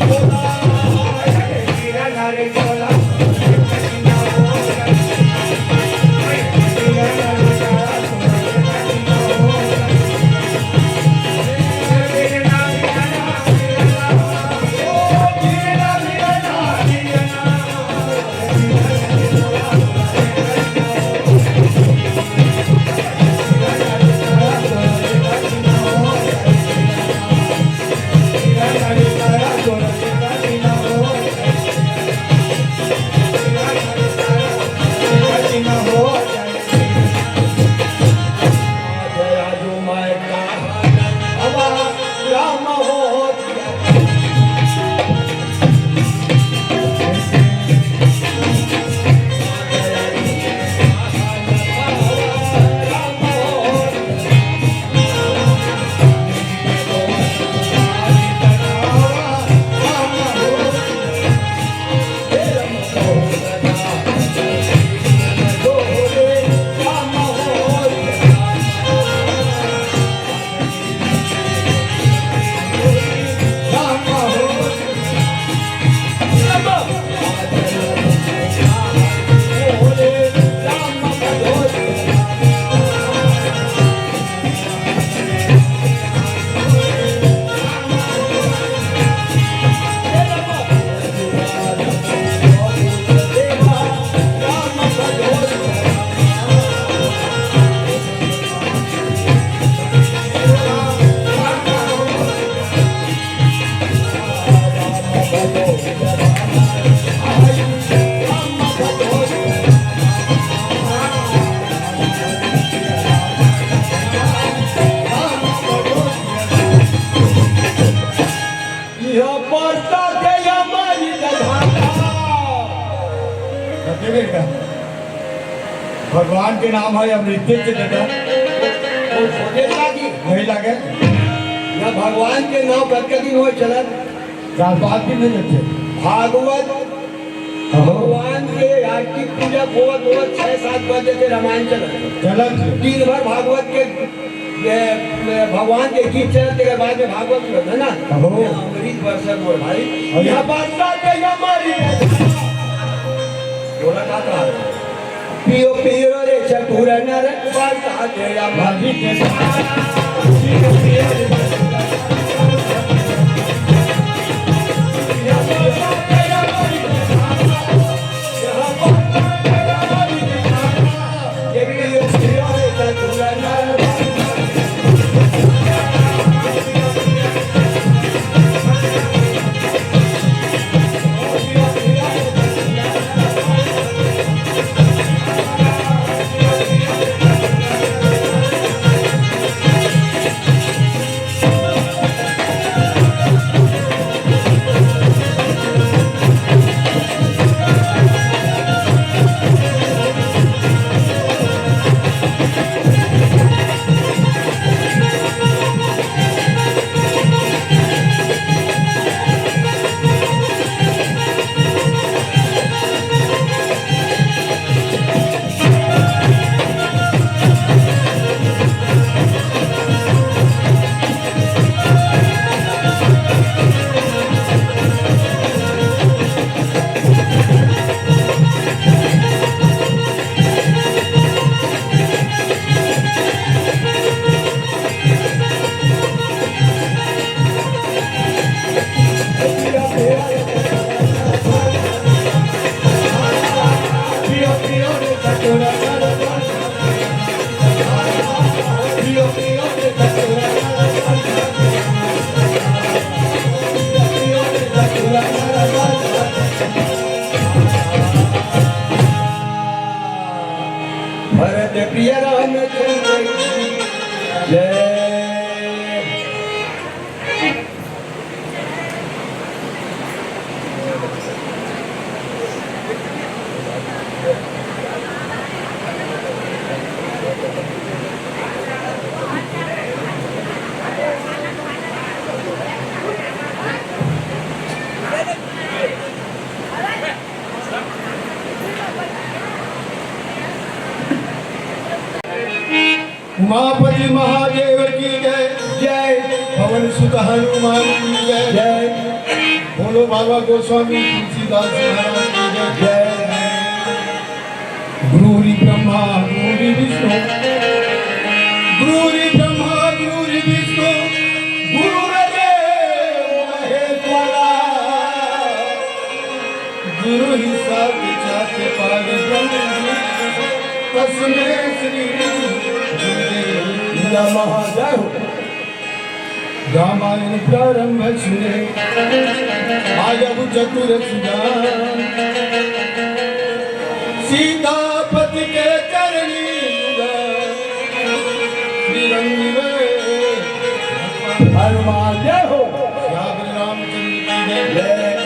यह पड़ता के हमारी जगह। देखिए बेटा, भगवान के नाम है अमृत के जगह। वो सोचे था कि नहीं लगे। या भगवान के नाम कतका दिन होय चलत? चार पाँच दिन नहीं होते। भागवत, अहो। भगवान के आरती पूजा होवत होवत छह सात बजे के रामायण चलत। चलत। दिन भर भागवत के, ए, ए, भगवान के गीत चलत, तेकर बाद में भागवत चलत, है ना? अहो। ये अमृत बरसत मोर भाई। अरे। यह बात बात है, यह हमारी है। बोला का था? पियो पियो रे चटुरा नर, बात बात है, यह हमारी है। पियो पियो रे चटुरा नर, बात बात है, यह हमारी है। उमापति महादेव की जय। जय। पवन सुत हनुमान की जय। जय। बोलो बाबा गोस्वामी तुलसीदास महाराज की जय। जय। गुरुर्ब्रह्मा गुरुर्विष्णु, गुरुर्ब्रह्मा गुरुर्विष्णु, गुरुर्देवो महेश्वरा। गुरु ही साक्षात परब्रह्म, तस्मै श्री गुरुदेव नमः। जय हो। रामायण प्रारंभ सुने, आयब चतुर सुजान। सीतापति के चरणी जुगा, श्री रंग में हनुमान जय हो। श्याम रामचंद्र की जय। जय।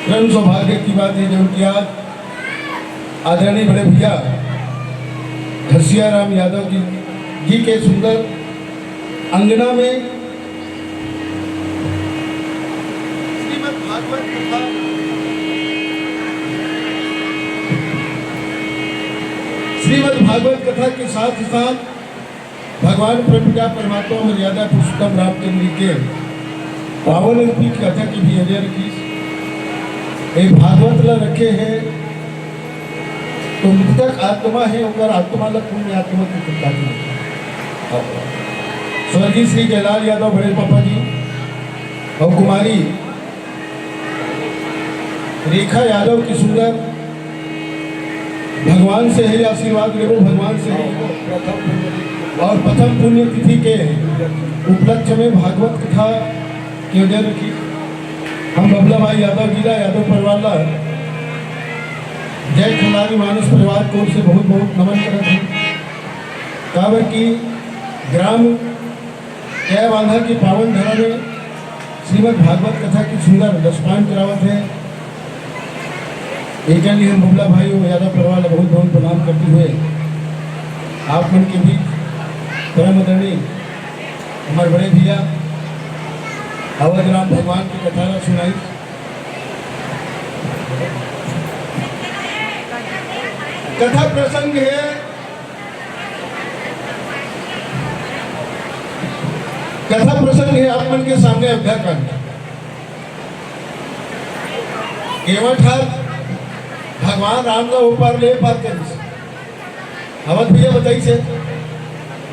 परम सौभाग्य की बात है, जो कि आज आदरणीय बड़े भैया घसिया राम यादव जी, जी के सुंदर अंगना में श्रीमद् भागवत कथा, श्रीमद् भागवत कथा के साथ साथ भगवान परम पिता परमात्मा मर्यादा पुरुषोत्तम रामचंद्र जी के पावन रूपी कथा की भी अजय रखी। एक भागवत ला रखे हैं तो मृतक आत्मा है, ओकर आत्मा ला पुण्य आत्मा की कृपा की। स्वर्गीय श्री जयलाल यादव बड़े पापा जी और कुमारी रेखा यादव की सुंदर भगवान से ही आशीर्वाद लेबो, भगवान से ही। और प्रथम पुण्यतिथि के उपलक्ष्य में भागवत कथा के उदय रखी। हम बबला भाई यादव जी ला, यादव परिवार ला जय खल्लारी मानस परिवार की ओर से बहुत बहुत नमन करत हैं। काबर कि ग्राम कैबांधा की पावन धरा में श्रीमद् भागवत कथा की सुंदर रसपान करावत है। एकर लिए हम बबला भाई और यादव परिवार ला बहुत बहुत प्रणाम करते हुए आप मन के बीच परम आदरणीय हमारे बड़े भैया अवध राम भगवान की कथा ला सुनाई। कथा प्रसंग है, कथा प्रसंग है आप मन के सामने अयोध्या कांड। केवट हर भगवान राम ला ओ पार ले पार करिस। अवध भैया बताइस हे,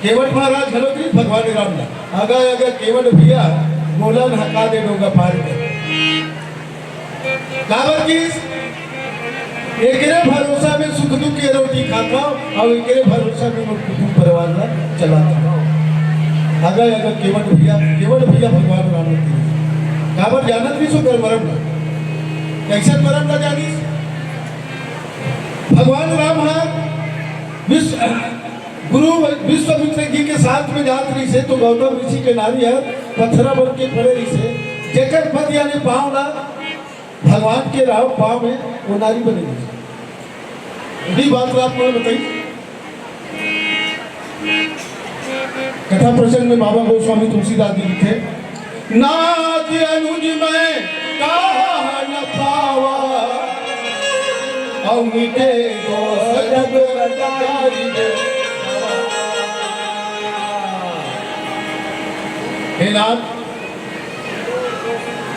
केवट महाराज घलो कहिस भगवान राम ला, "अगा, अगा केवट भैया, मोला न हका दे डोंगा पार कर।" काबर कि एकरे भरोसा में सुख दुख के रोटी खाता हूँ और एकरे भरोसा में मोर कुटुंब परिवार ला चलाता हूँ। अगर, अगर केवट भैया, केवट भैया भगवान राम के काबर जानत नहीं सो कर मरम ला। कैसे मरम ला जानिस? भगवान राम हा विश्व, गुरु विश्वामित्र जी के साथ में जात रहिस हे तो गौतम ऋषि के नारी हर पथरा बन के पड़े रहिस हे, जेकर पद यानी पाँव ला भगवान के राव पाँव में वो नारी बने रहिस। ये बात ला आप मन बताई। कथा प्रसंग में बाबा गोस्वामी तुलसीदास जी लिखे, नाथ अनुज मैं कहा न पावा, और मिटे दोष जग कटाई दे। हे नाथ,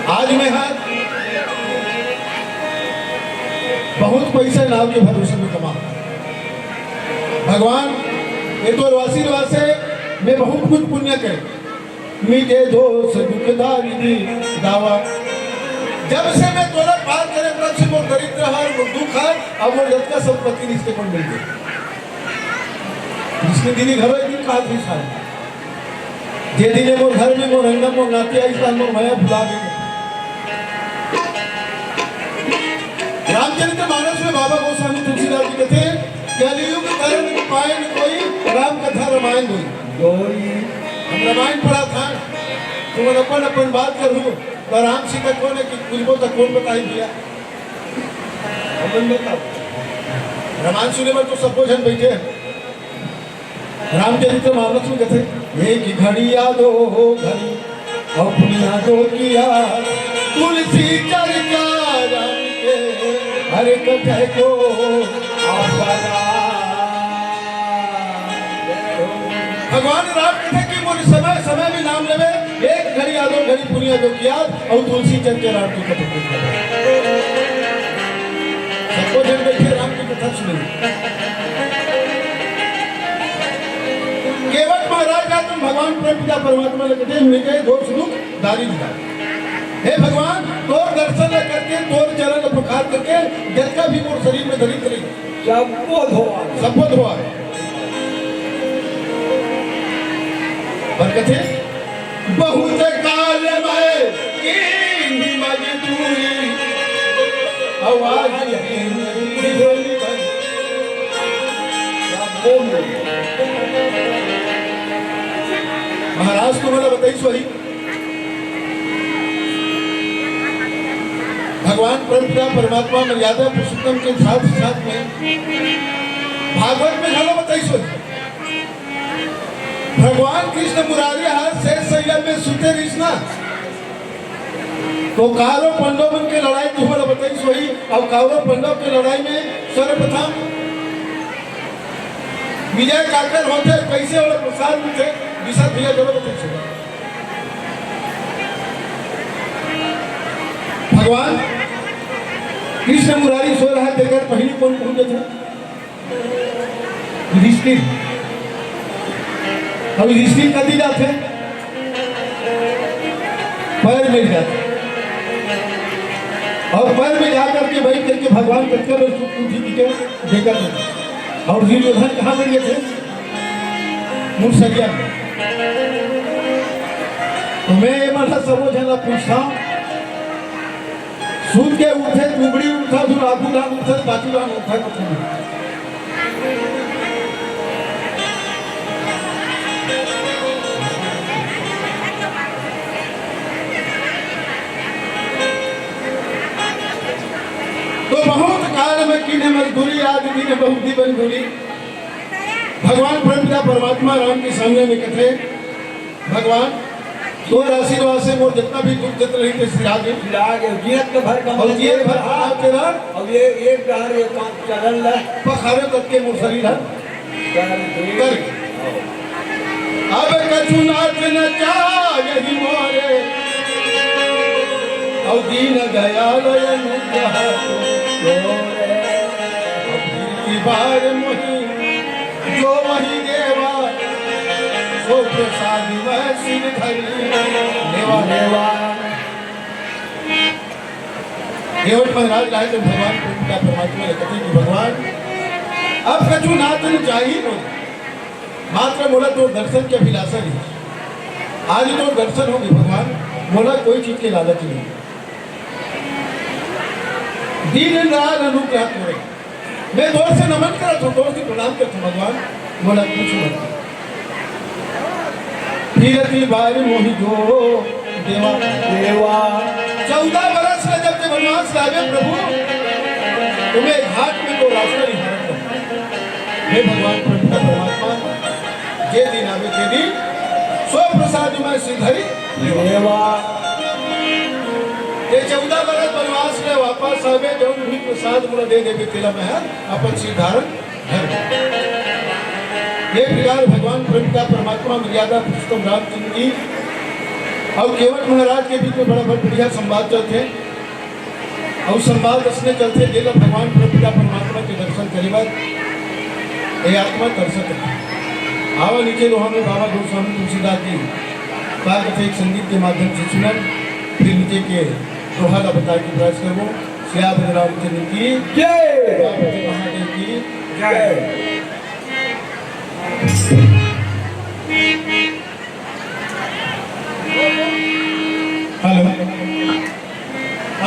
आज मैं हा बहुत पैसा नाव के भरोसे में कमा। भगवान, ये तो आशीर्वाद से मैं बहुत कुछ पुण्य करे। मिटे दोष दुख दारिद्र दावा। जब से मैं तोला पार करे, तब से मोर दरिद्र हर, मोर दुख हर, अब मोर जतका संपत्ति रिहिस ते मन मिल गए। कृष्ण गिरी घरो एक दिन कहा थी सारे। जे दिन मोर घर में मोर अंगना मोर नाती आई, तहां मोर मया भुला गई। रामचरित मानस में बाबा गोस्वामी तुलसीदास जी कहते हैं, "कलयुग तरन पायन कोई, राम कथा रामायण होई।" होई। हम रामायण पढ़ा था, तुमन अपन अपन बात करू, तो राम सीता कौन है कि पूछबो तो कौन बताई भैया? हमन बताओ। रामायण सुने में तो सबको जन बैठे हैं। रामचरित मानस में कहते, "एक घड़ी यादो हो घड़ी, अपनी यादों की याद, तुलसी चर्चा राम के हर कथे को।" जो किया, अउ तुलसी चंद के राम की कथा पूछ। सबको जन बैठे राम की कथा सुने। केवट महाराज ला तो भगवान परम पिता परमात्मा ने कथे, "मिले दो सुख दारी दिला।" हे भगवान, तोर दर्शन ला करके, तोर चरण ला पुकार करके, जतका भी मोर शरीर में दलित रही, सबको धोआ। सबको धोआ। पर कथे, बहुत काल में कीन्ही मजदूरी, आवाज कीन्ही। महाराज तुम्हारा बताई सोई। भगवान परमपिता परमात्मा मर्यादा पुरुषोत्तम के साथ साथ में भागवत में घलो बताई सोई। भगवान कृष्ण मुरारी हाथ से संयम में सुते रहिस ना, तो कौरव पांडव मन के लड़ाई तुम्हारा बताई सोई। और कौरव पांडव के लड़ाई में सर्वप्रथम विजय काकर होथे, कैसे ओला प्रसाद मिलथे, विशद भैया जरूर बताई सोई। भगवान कृष्ण मुरारी सोए रहा, तेकर पहली कौन पहुंच जाथे? युधिष्ठिर। अब युधिष्ठिर कति जाथे? पैर में जाथे। और पैर में जा करके बैठ करके भगवान कतका बेर सुत उठी दिखे, देखा थे। और दुर्योधन कहाँ बैठ गए थे? मुसरिया में। तो मैं ये मन सबो झन ला पूछता हूँ, सूत के उठे, दुबड़ी उठा, फिर आगू डाल उठा, पाछू डाल उठा, कुछ नहीं। तो बहुत काल में कीन्हे मजदूरी, आज दीन्हे बहुत दिबन दूरी। भगवान परमपिता परमात्मा राम के सामने में कथे, भगवान, तोर आशीर्वाद से मोर जितना भी दुख जत रही थे सिरा गे। सिरा गे, जियत के भर कमा और जियत भर कमा के रह। और ये एक डहर ये काम चलन ला। पखारे तक के मोर शरीर है। कर दे। कर। अब कछु नाच न चाही मोरे। और दीन दयाल अनुग्रह तोरे। अब की बार मोही जो वही देवा, सो प्रसाद में सिर धरी लेवा। लेवा। केवट महाराज लाए तो भगवान परमपिता परमात्मा ने कथे कि भगवान, अब कछु नाच न चाही मोला, मात्र मोला तोर दर्शन के अभिलाषा नहीं। आज तोर दर्शन होगी भगवान, मोला कोई चीज के लालच नहीं। दीन दयाल अनुग्रह तोरे। मैं तोर से नमन करत हूँ, तोर से प्रणाम करत हूँ भगवान, मोला कुछ मत। फिरती बार मोही जो देवा। देवा। चौदह बरस में जब ते वनवास लागे प्रभु, तुम्हें घाट में तो रास्ता नहीं हरत। हे भगवान परमपिता परमात्मा, जे दिन आवे ते दिन सो प्रसाद में सिधरी देवा। ये चौदह बरस वनवास में वापस आवे, जौन भी प्रसाद मोला दे देवे, तेला मैं अपन सिर धारण धर। ये प्रकार भगवान परमपिता परमात्मा मर्यादा पुरुषोत्तम रामचंद्र जी और केवट महाराज के बीच में बड़ा बहुत बढ़िया संवाद चलते हैं। और संवाद असने चलते, जेला भगवान परमपिता परमात्मा के दर्शन करे बर ये आत्मा तरसत है। आवा नीचे लोहा में बाबा गुरु स्वामी तुलसीदास जी का कथे एक संगीत के माध्यम से सुनन, फिर नीचे के दोहा ला बताए के प्रयास करबो। श्री रामचंद्र की जय। पार्वती महादेव की जय। हेलो।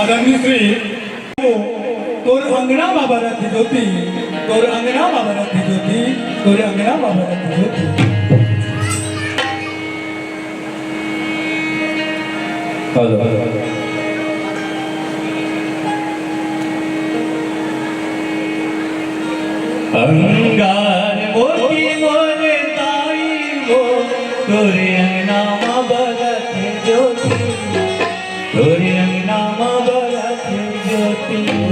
आदरणीय श्री, तोर अंगना मा बरत हे ज्योति, तोर अंगना मा बरत हे ज्योति, तोर अंगना मा बरत हे ज्योति। हेलो। अंगार मोती मोर ताई वो, तोरे अंगना मा बरत हे ज्योति, तोरे अंगना मा बरत हे ज्योति।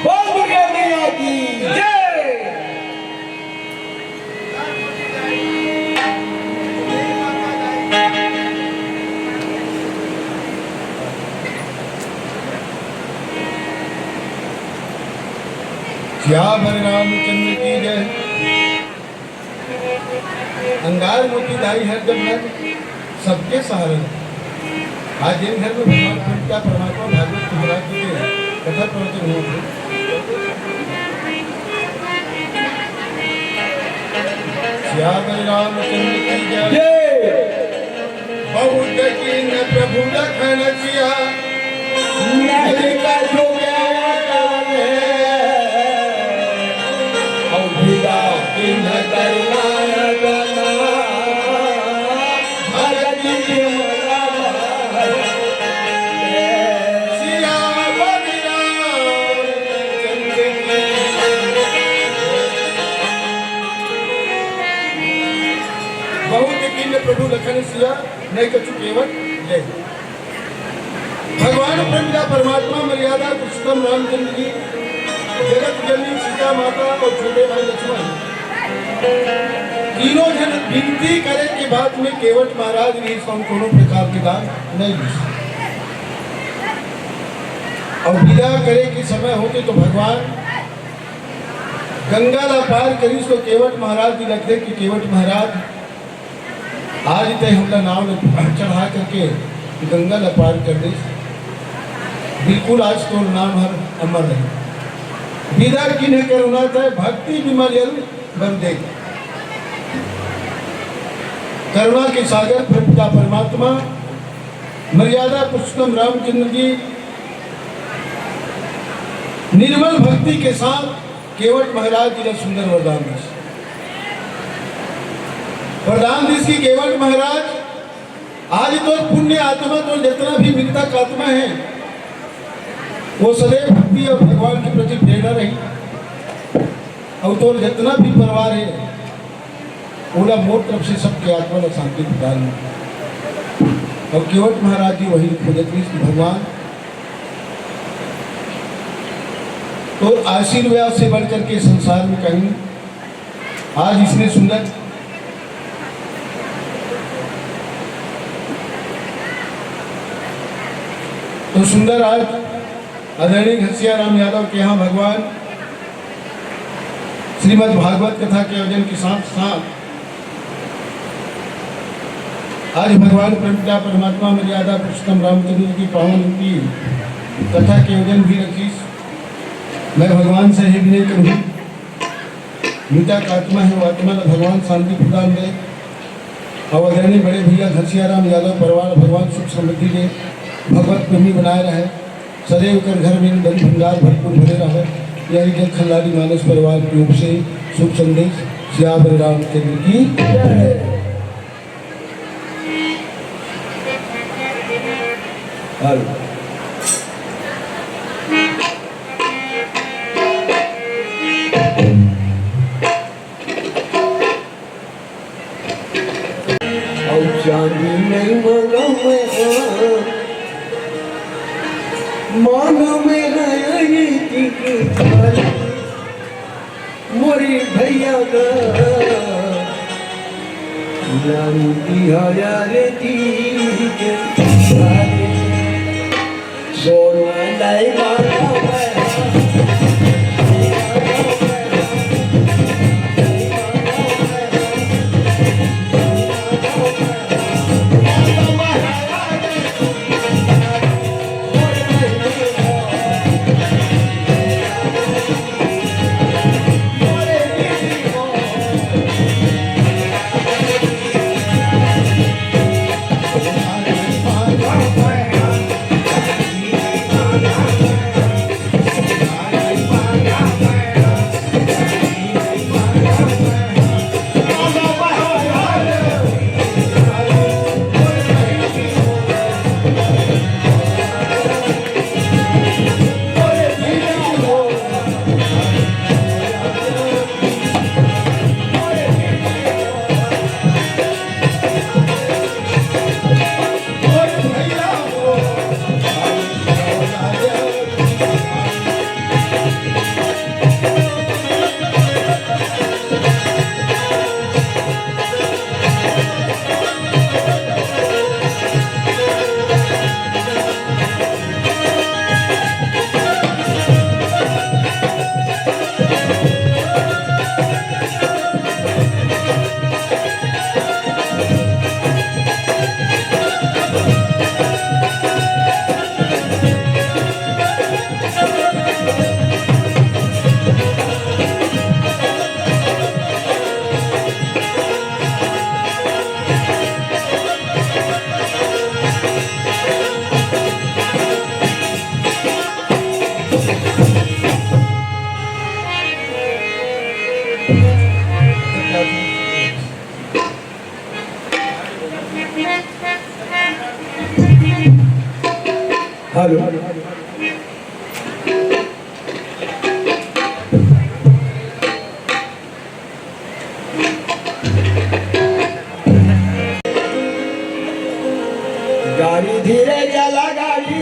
बोल दुर्गा मैया की जय। सियावर रामचंद्र की जय। अंगार मोती दाई हर जब हर सबके सहारा। आज जेन घर में भगवान प्रेम का परमात्मा भागवत महाराज जी के कथा प्रवचन हुआ थे। सियावर रामचंद्र की जय। जय। बहुत कीन प्रभु लखन सिया, नहीं कछु ज्ञान। और विदा कीन करुणा रतना, भरत की मला। सियावर रामचंद्र की। बहुत कीन प्रभु लखन सिया, नहीं कछु केवट ले। भगवान प्रेम का परमात्मा मर्यादा पुरुषोत्तम रामचंद्र जी, जगत जननी सीता माता और छोटे भाई लक्ष्मण, तीनों जन विनती करे के बाद में केवट महाराज ने इस हम कोनो प्रकार के दान नहीं दी। और विदा करे के समय होते तो भगवान गंगा ला पार करिस तो केवट महाराज जी लगथे कि केवट महाराज आज तैं हमला नाव ले चढ़ा करके गंगा ला पार कर दिस। बिल्कुल आज तोर नाम हर अमर रही। विदा कीन्ह करुणा तैं भक्ति विमल जल बन दे। करुणा के सागर परमपिता परमात्मा मर्यादा पुरुषोत्तम रामचंद्र जी निर्मल भक्ति के साथ केवट महाराज जी ला सुंदर वरदान दिस। वरदान दिस कि केवट महाराज, आज तोर पुण्य आत्मा, तोर जितना भी मृतक आत्मा है, वो सदैव भक्ति और भगवान के प्रति प्रेरणा रही। और तोर जितना भी परिवार है, ओला मोर तरफ से सबके आत्मा ला शांति प्रदान हो। और केवट महाराज जी वही खोजत रहिस कि भगवान, तो आशीर्वाद से बढ़ करके संसार में कहीं आज इसने सुंदर, तो सुंदर आज आदरणीय घनश्याम राम यादव के यहाँ भगवान श्रीमद् भागवत कथा के आयोजन के साथ साथ आज भगवान परमपिता परमात्मा मर्यादा पुरुषोत्तम रामचंद्र जी की पावन रूपी कथा के आयोजन भी रखिस। मैं भगवान से ही विनय करूँ, मृतक आत्मा है, वो आत्मा ला भगवान शांति प्रदान दे। और आदरणीय बड़े भैया घनश्याम राम यादव परिवार भगवान सुख समृद्धि दे, भगवत प्रेमी बनाए रहे, सदैव कर घर में धन भंडार भरपूर भरे रहे। यही के खल्लारी मानस परिवार के ओर से शुभ संदेश। सियावर रामचंद्र की जय। हेलो। अउ चांदी नहीं मांगा मैं, हाँ। मांगा मैं रंगीन की थाली। मोरी भैया का लाडू बिहार रे दी के थाली। सोना नहीं मांगा मैं, हेलो। गाड़ी धीरे चला, गाड़ी।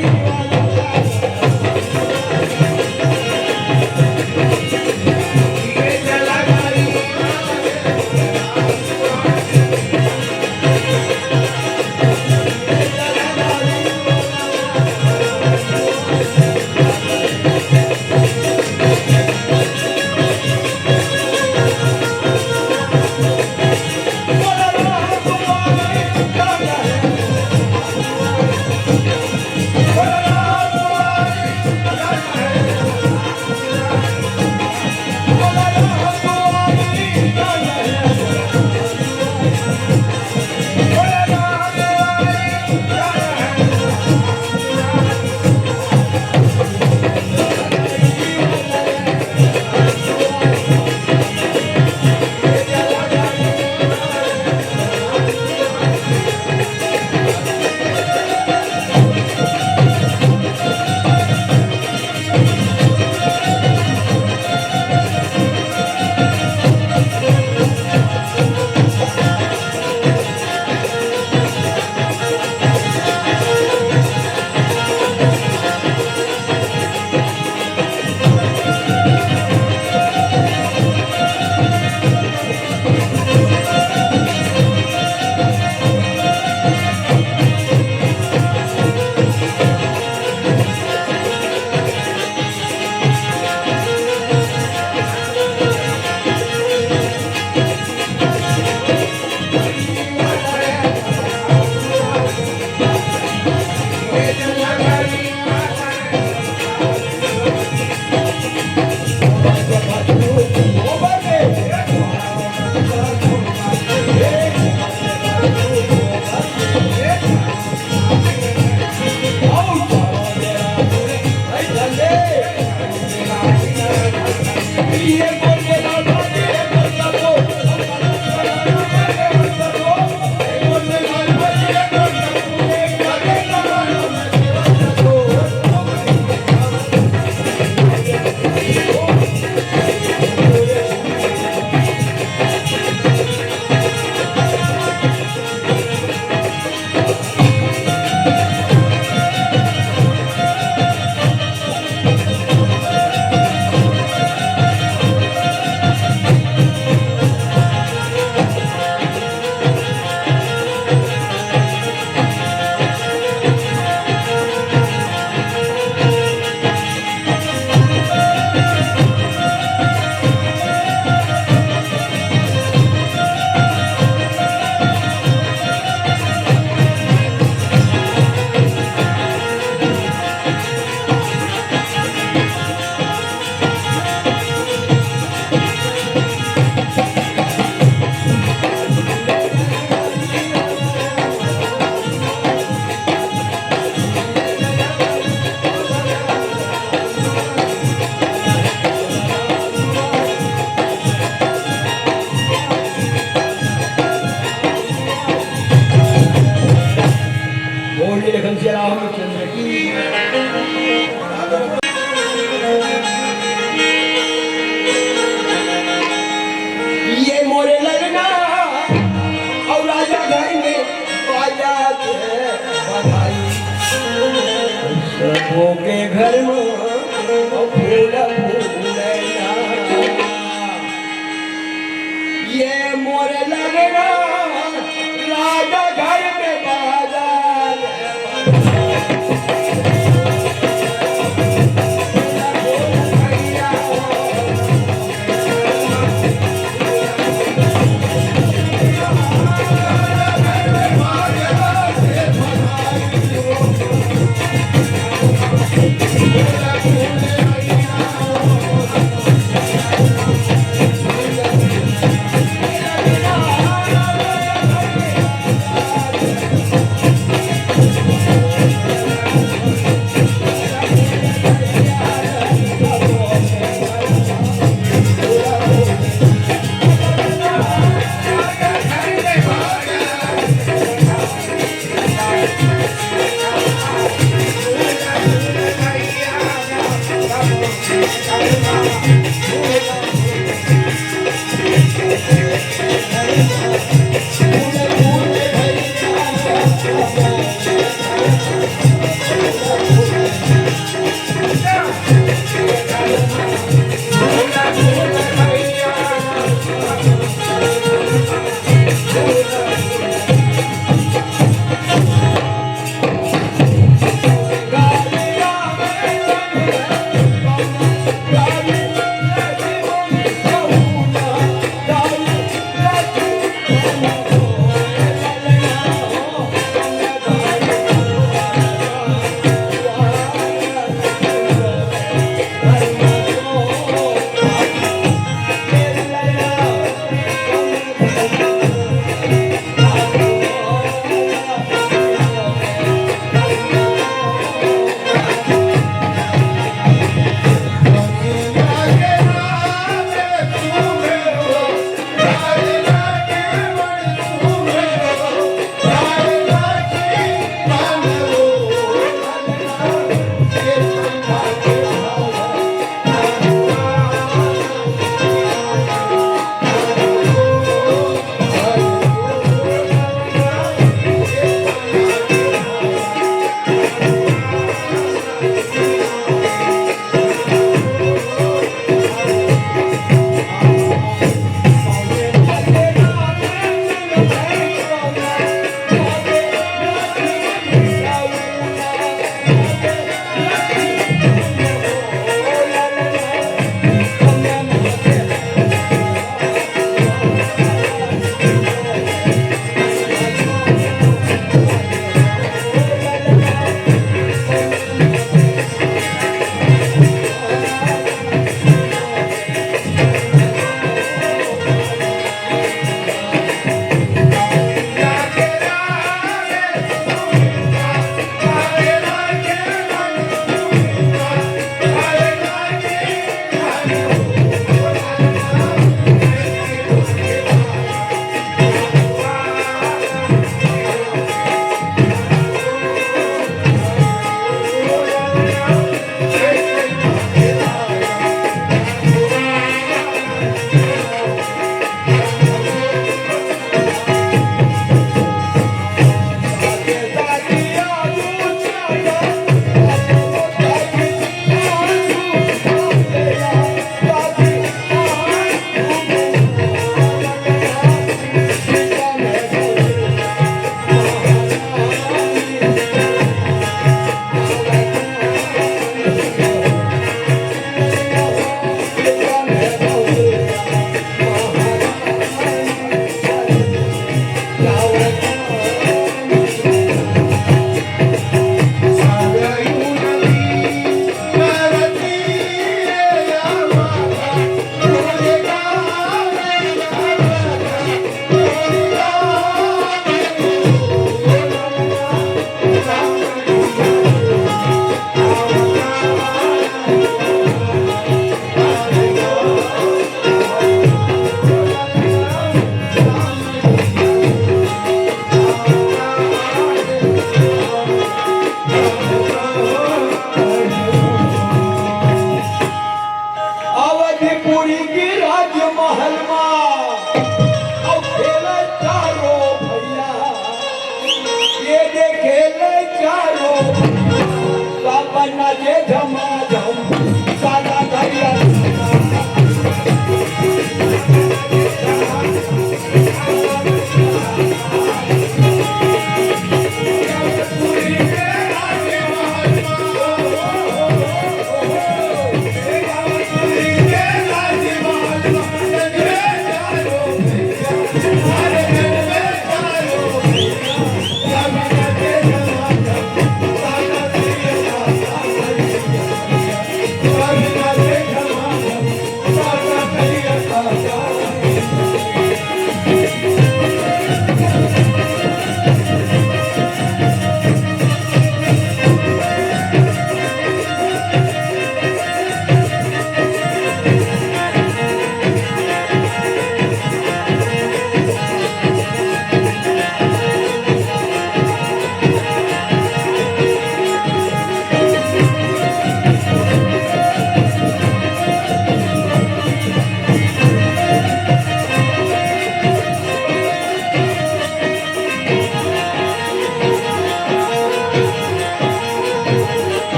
घनश्याम रामचंद्र की। ये मोरे ललना और राजा घर में बाजा के बधाई। सबो के घर में फूल फूलना। ये मोरे ललना राजा घर में बाजा के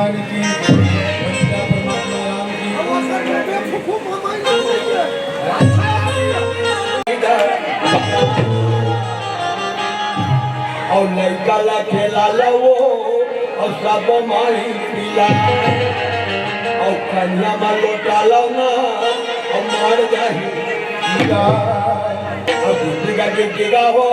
अउ लइका ला खेला लवो, अउ सब माई पिला, अउ कनिया मा लोटा लव ना, अउ मर जाही। अउ गुड्डी का गिट्टी का हो।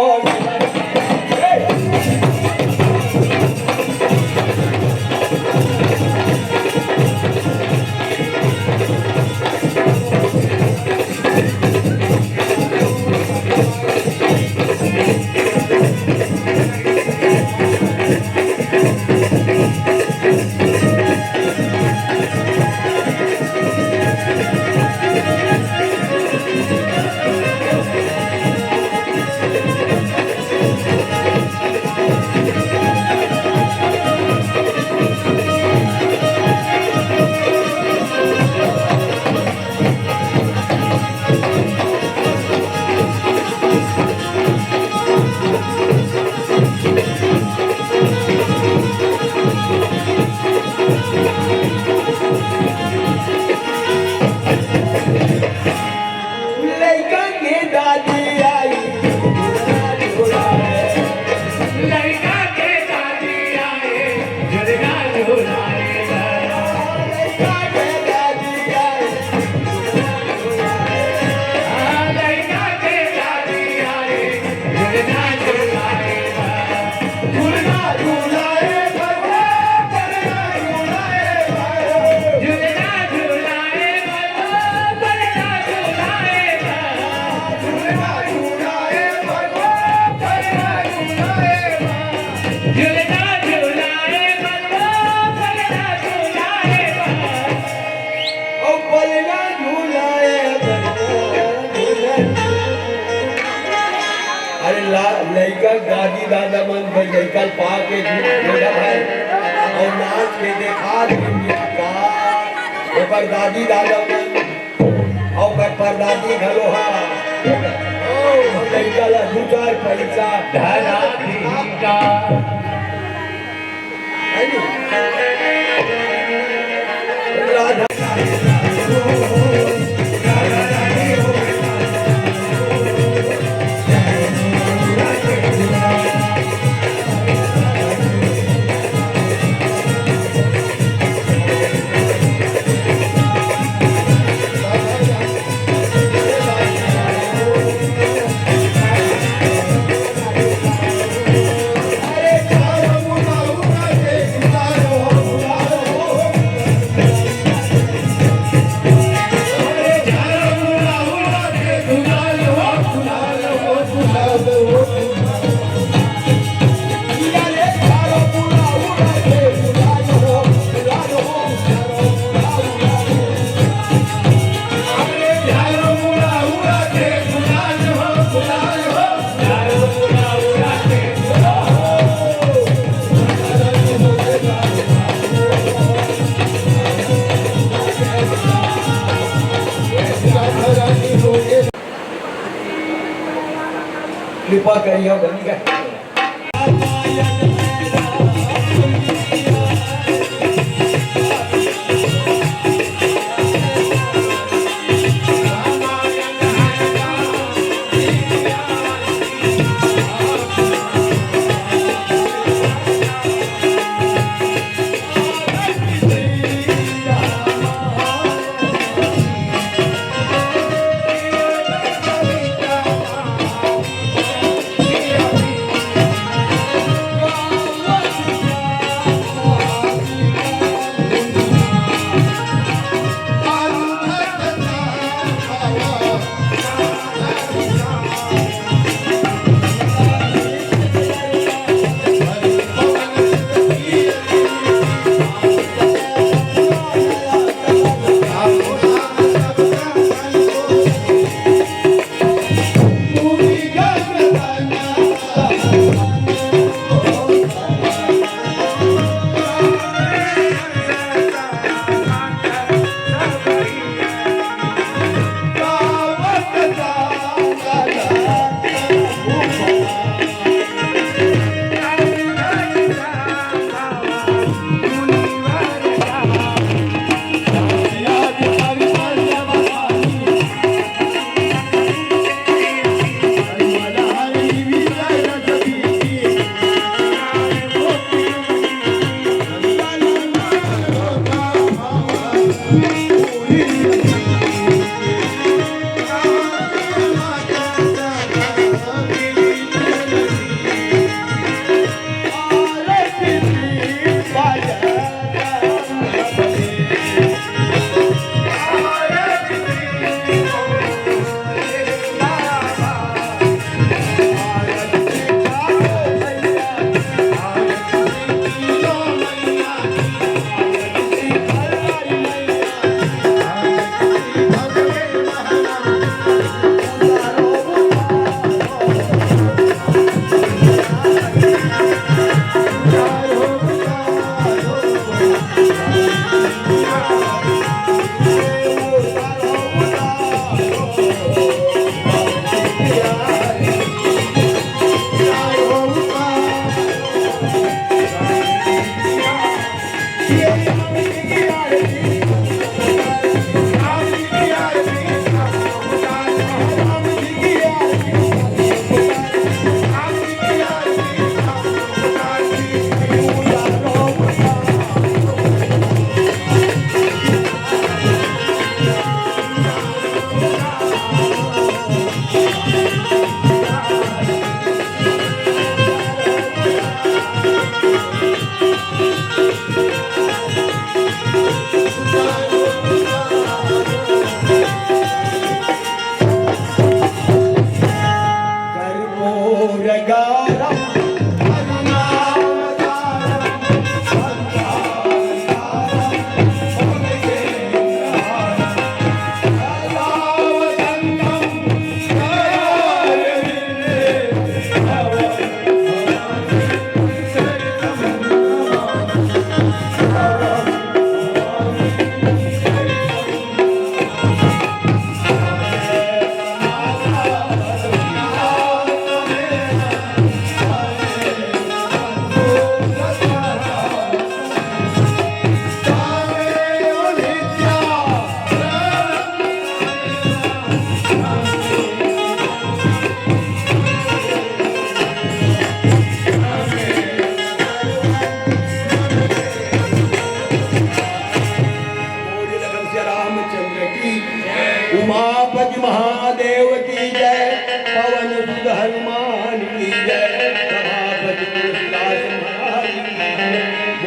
लइका के दादी आई, लइका के दादी आई, झुलना झुलाए बर। लइका के दादी आई, लइका के दादी आई, झुलना झुलाए बर। झुलना झुलाए बर, झुलना झुलाए बर। झुलना झुलाए बर, झुलना झुलाए बर। झुलना झुलाए बर, झुलना झुलाए बर। झुलना झुलाए बर, झुलना झुलाए बर। ओ पलना झुलाए बर, झुलना। अरे ला-, लइका दादी दादा मन भाई लइका ल पा के झूठ बोला भाई। अउ नाच के देखा दे का। ओकर दादी दादा मन, अउ ओकर परदादी घलो हा। ओ, लइका ला दू चार पैसा धरा दीही का। कृपा करिहा बन गए।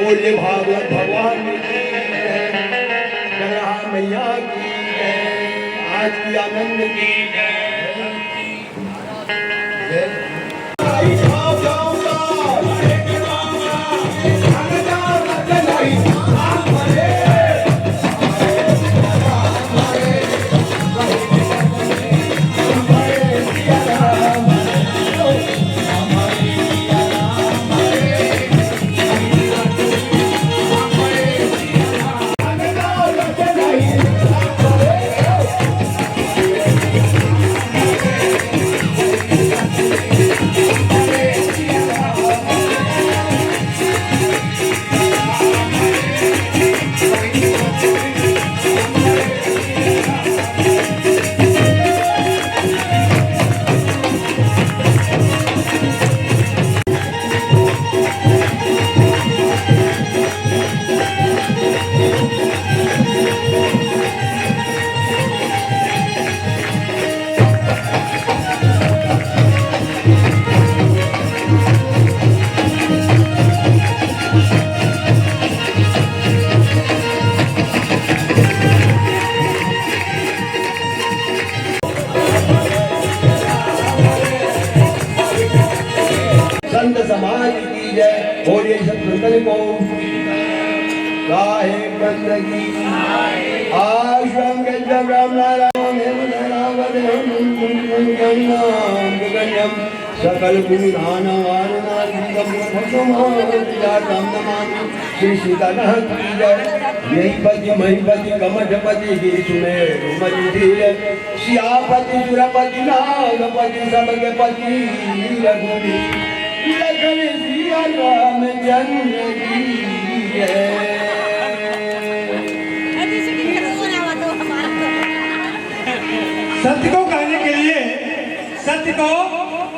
बोलिए भागवत भगवान की जय, जगदम्बा मैया की जय, आज की आनंद की जय। संत समाज की जय। बोलिए सब संतन को। साहेब बंदगी। आश्रम के जब राम नारायण सकल गुण गान वार नार गीतम भगवान जातम नमामि। श्री सीतानाथ की जय। यही पति महीपति कमठपति गिरि सुमेरु मति धीर। सियापति सुरपति नागपति सबके पति रघुवीर। लखन सिया रामचंद्र की जय। सत्य को कहने के लिए, सत्य को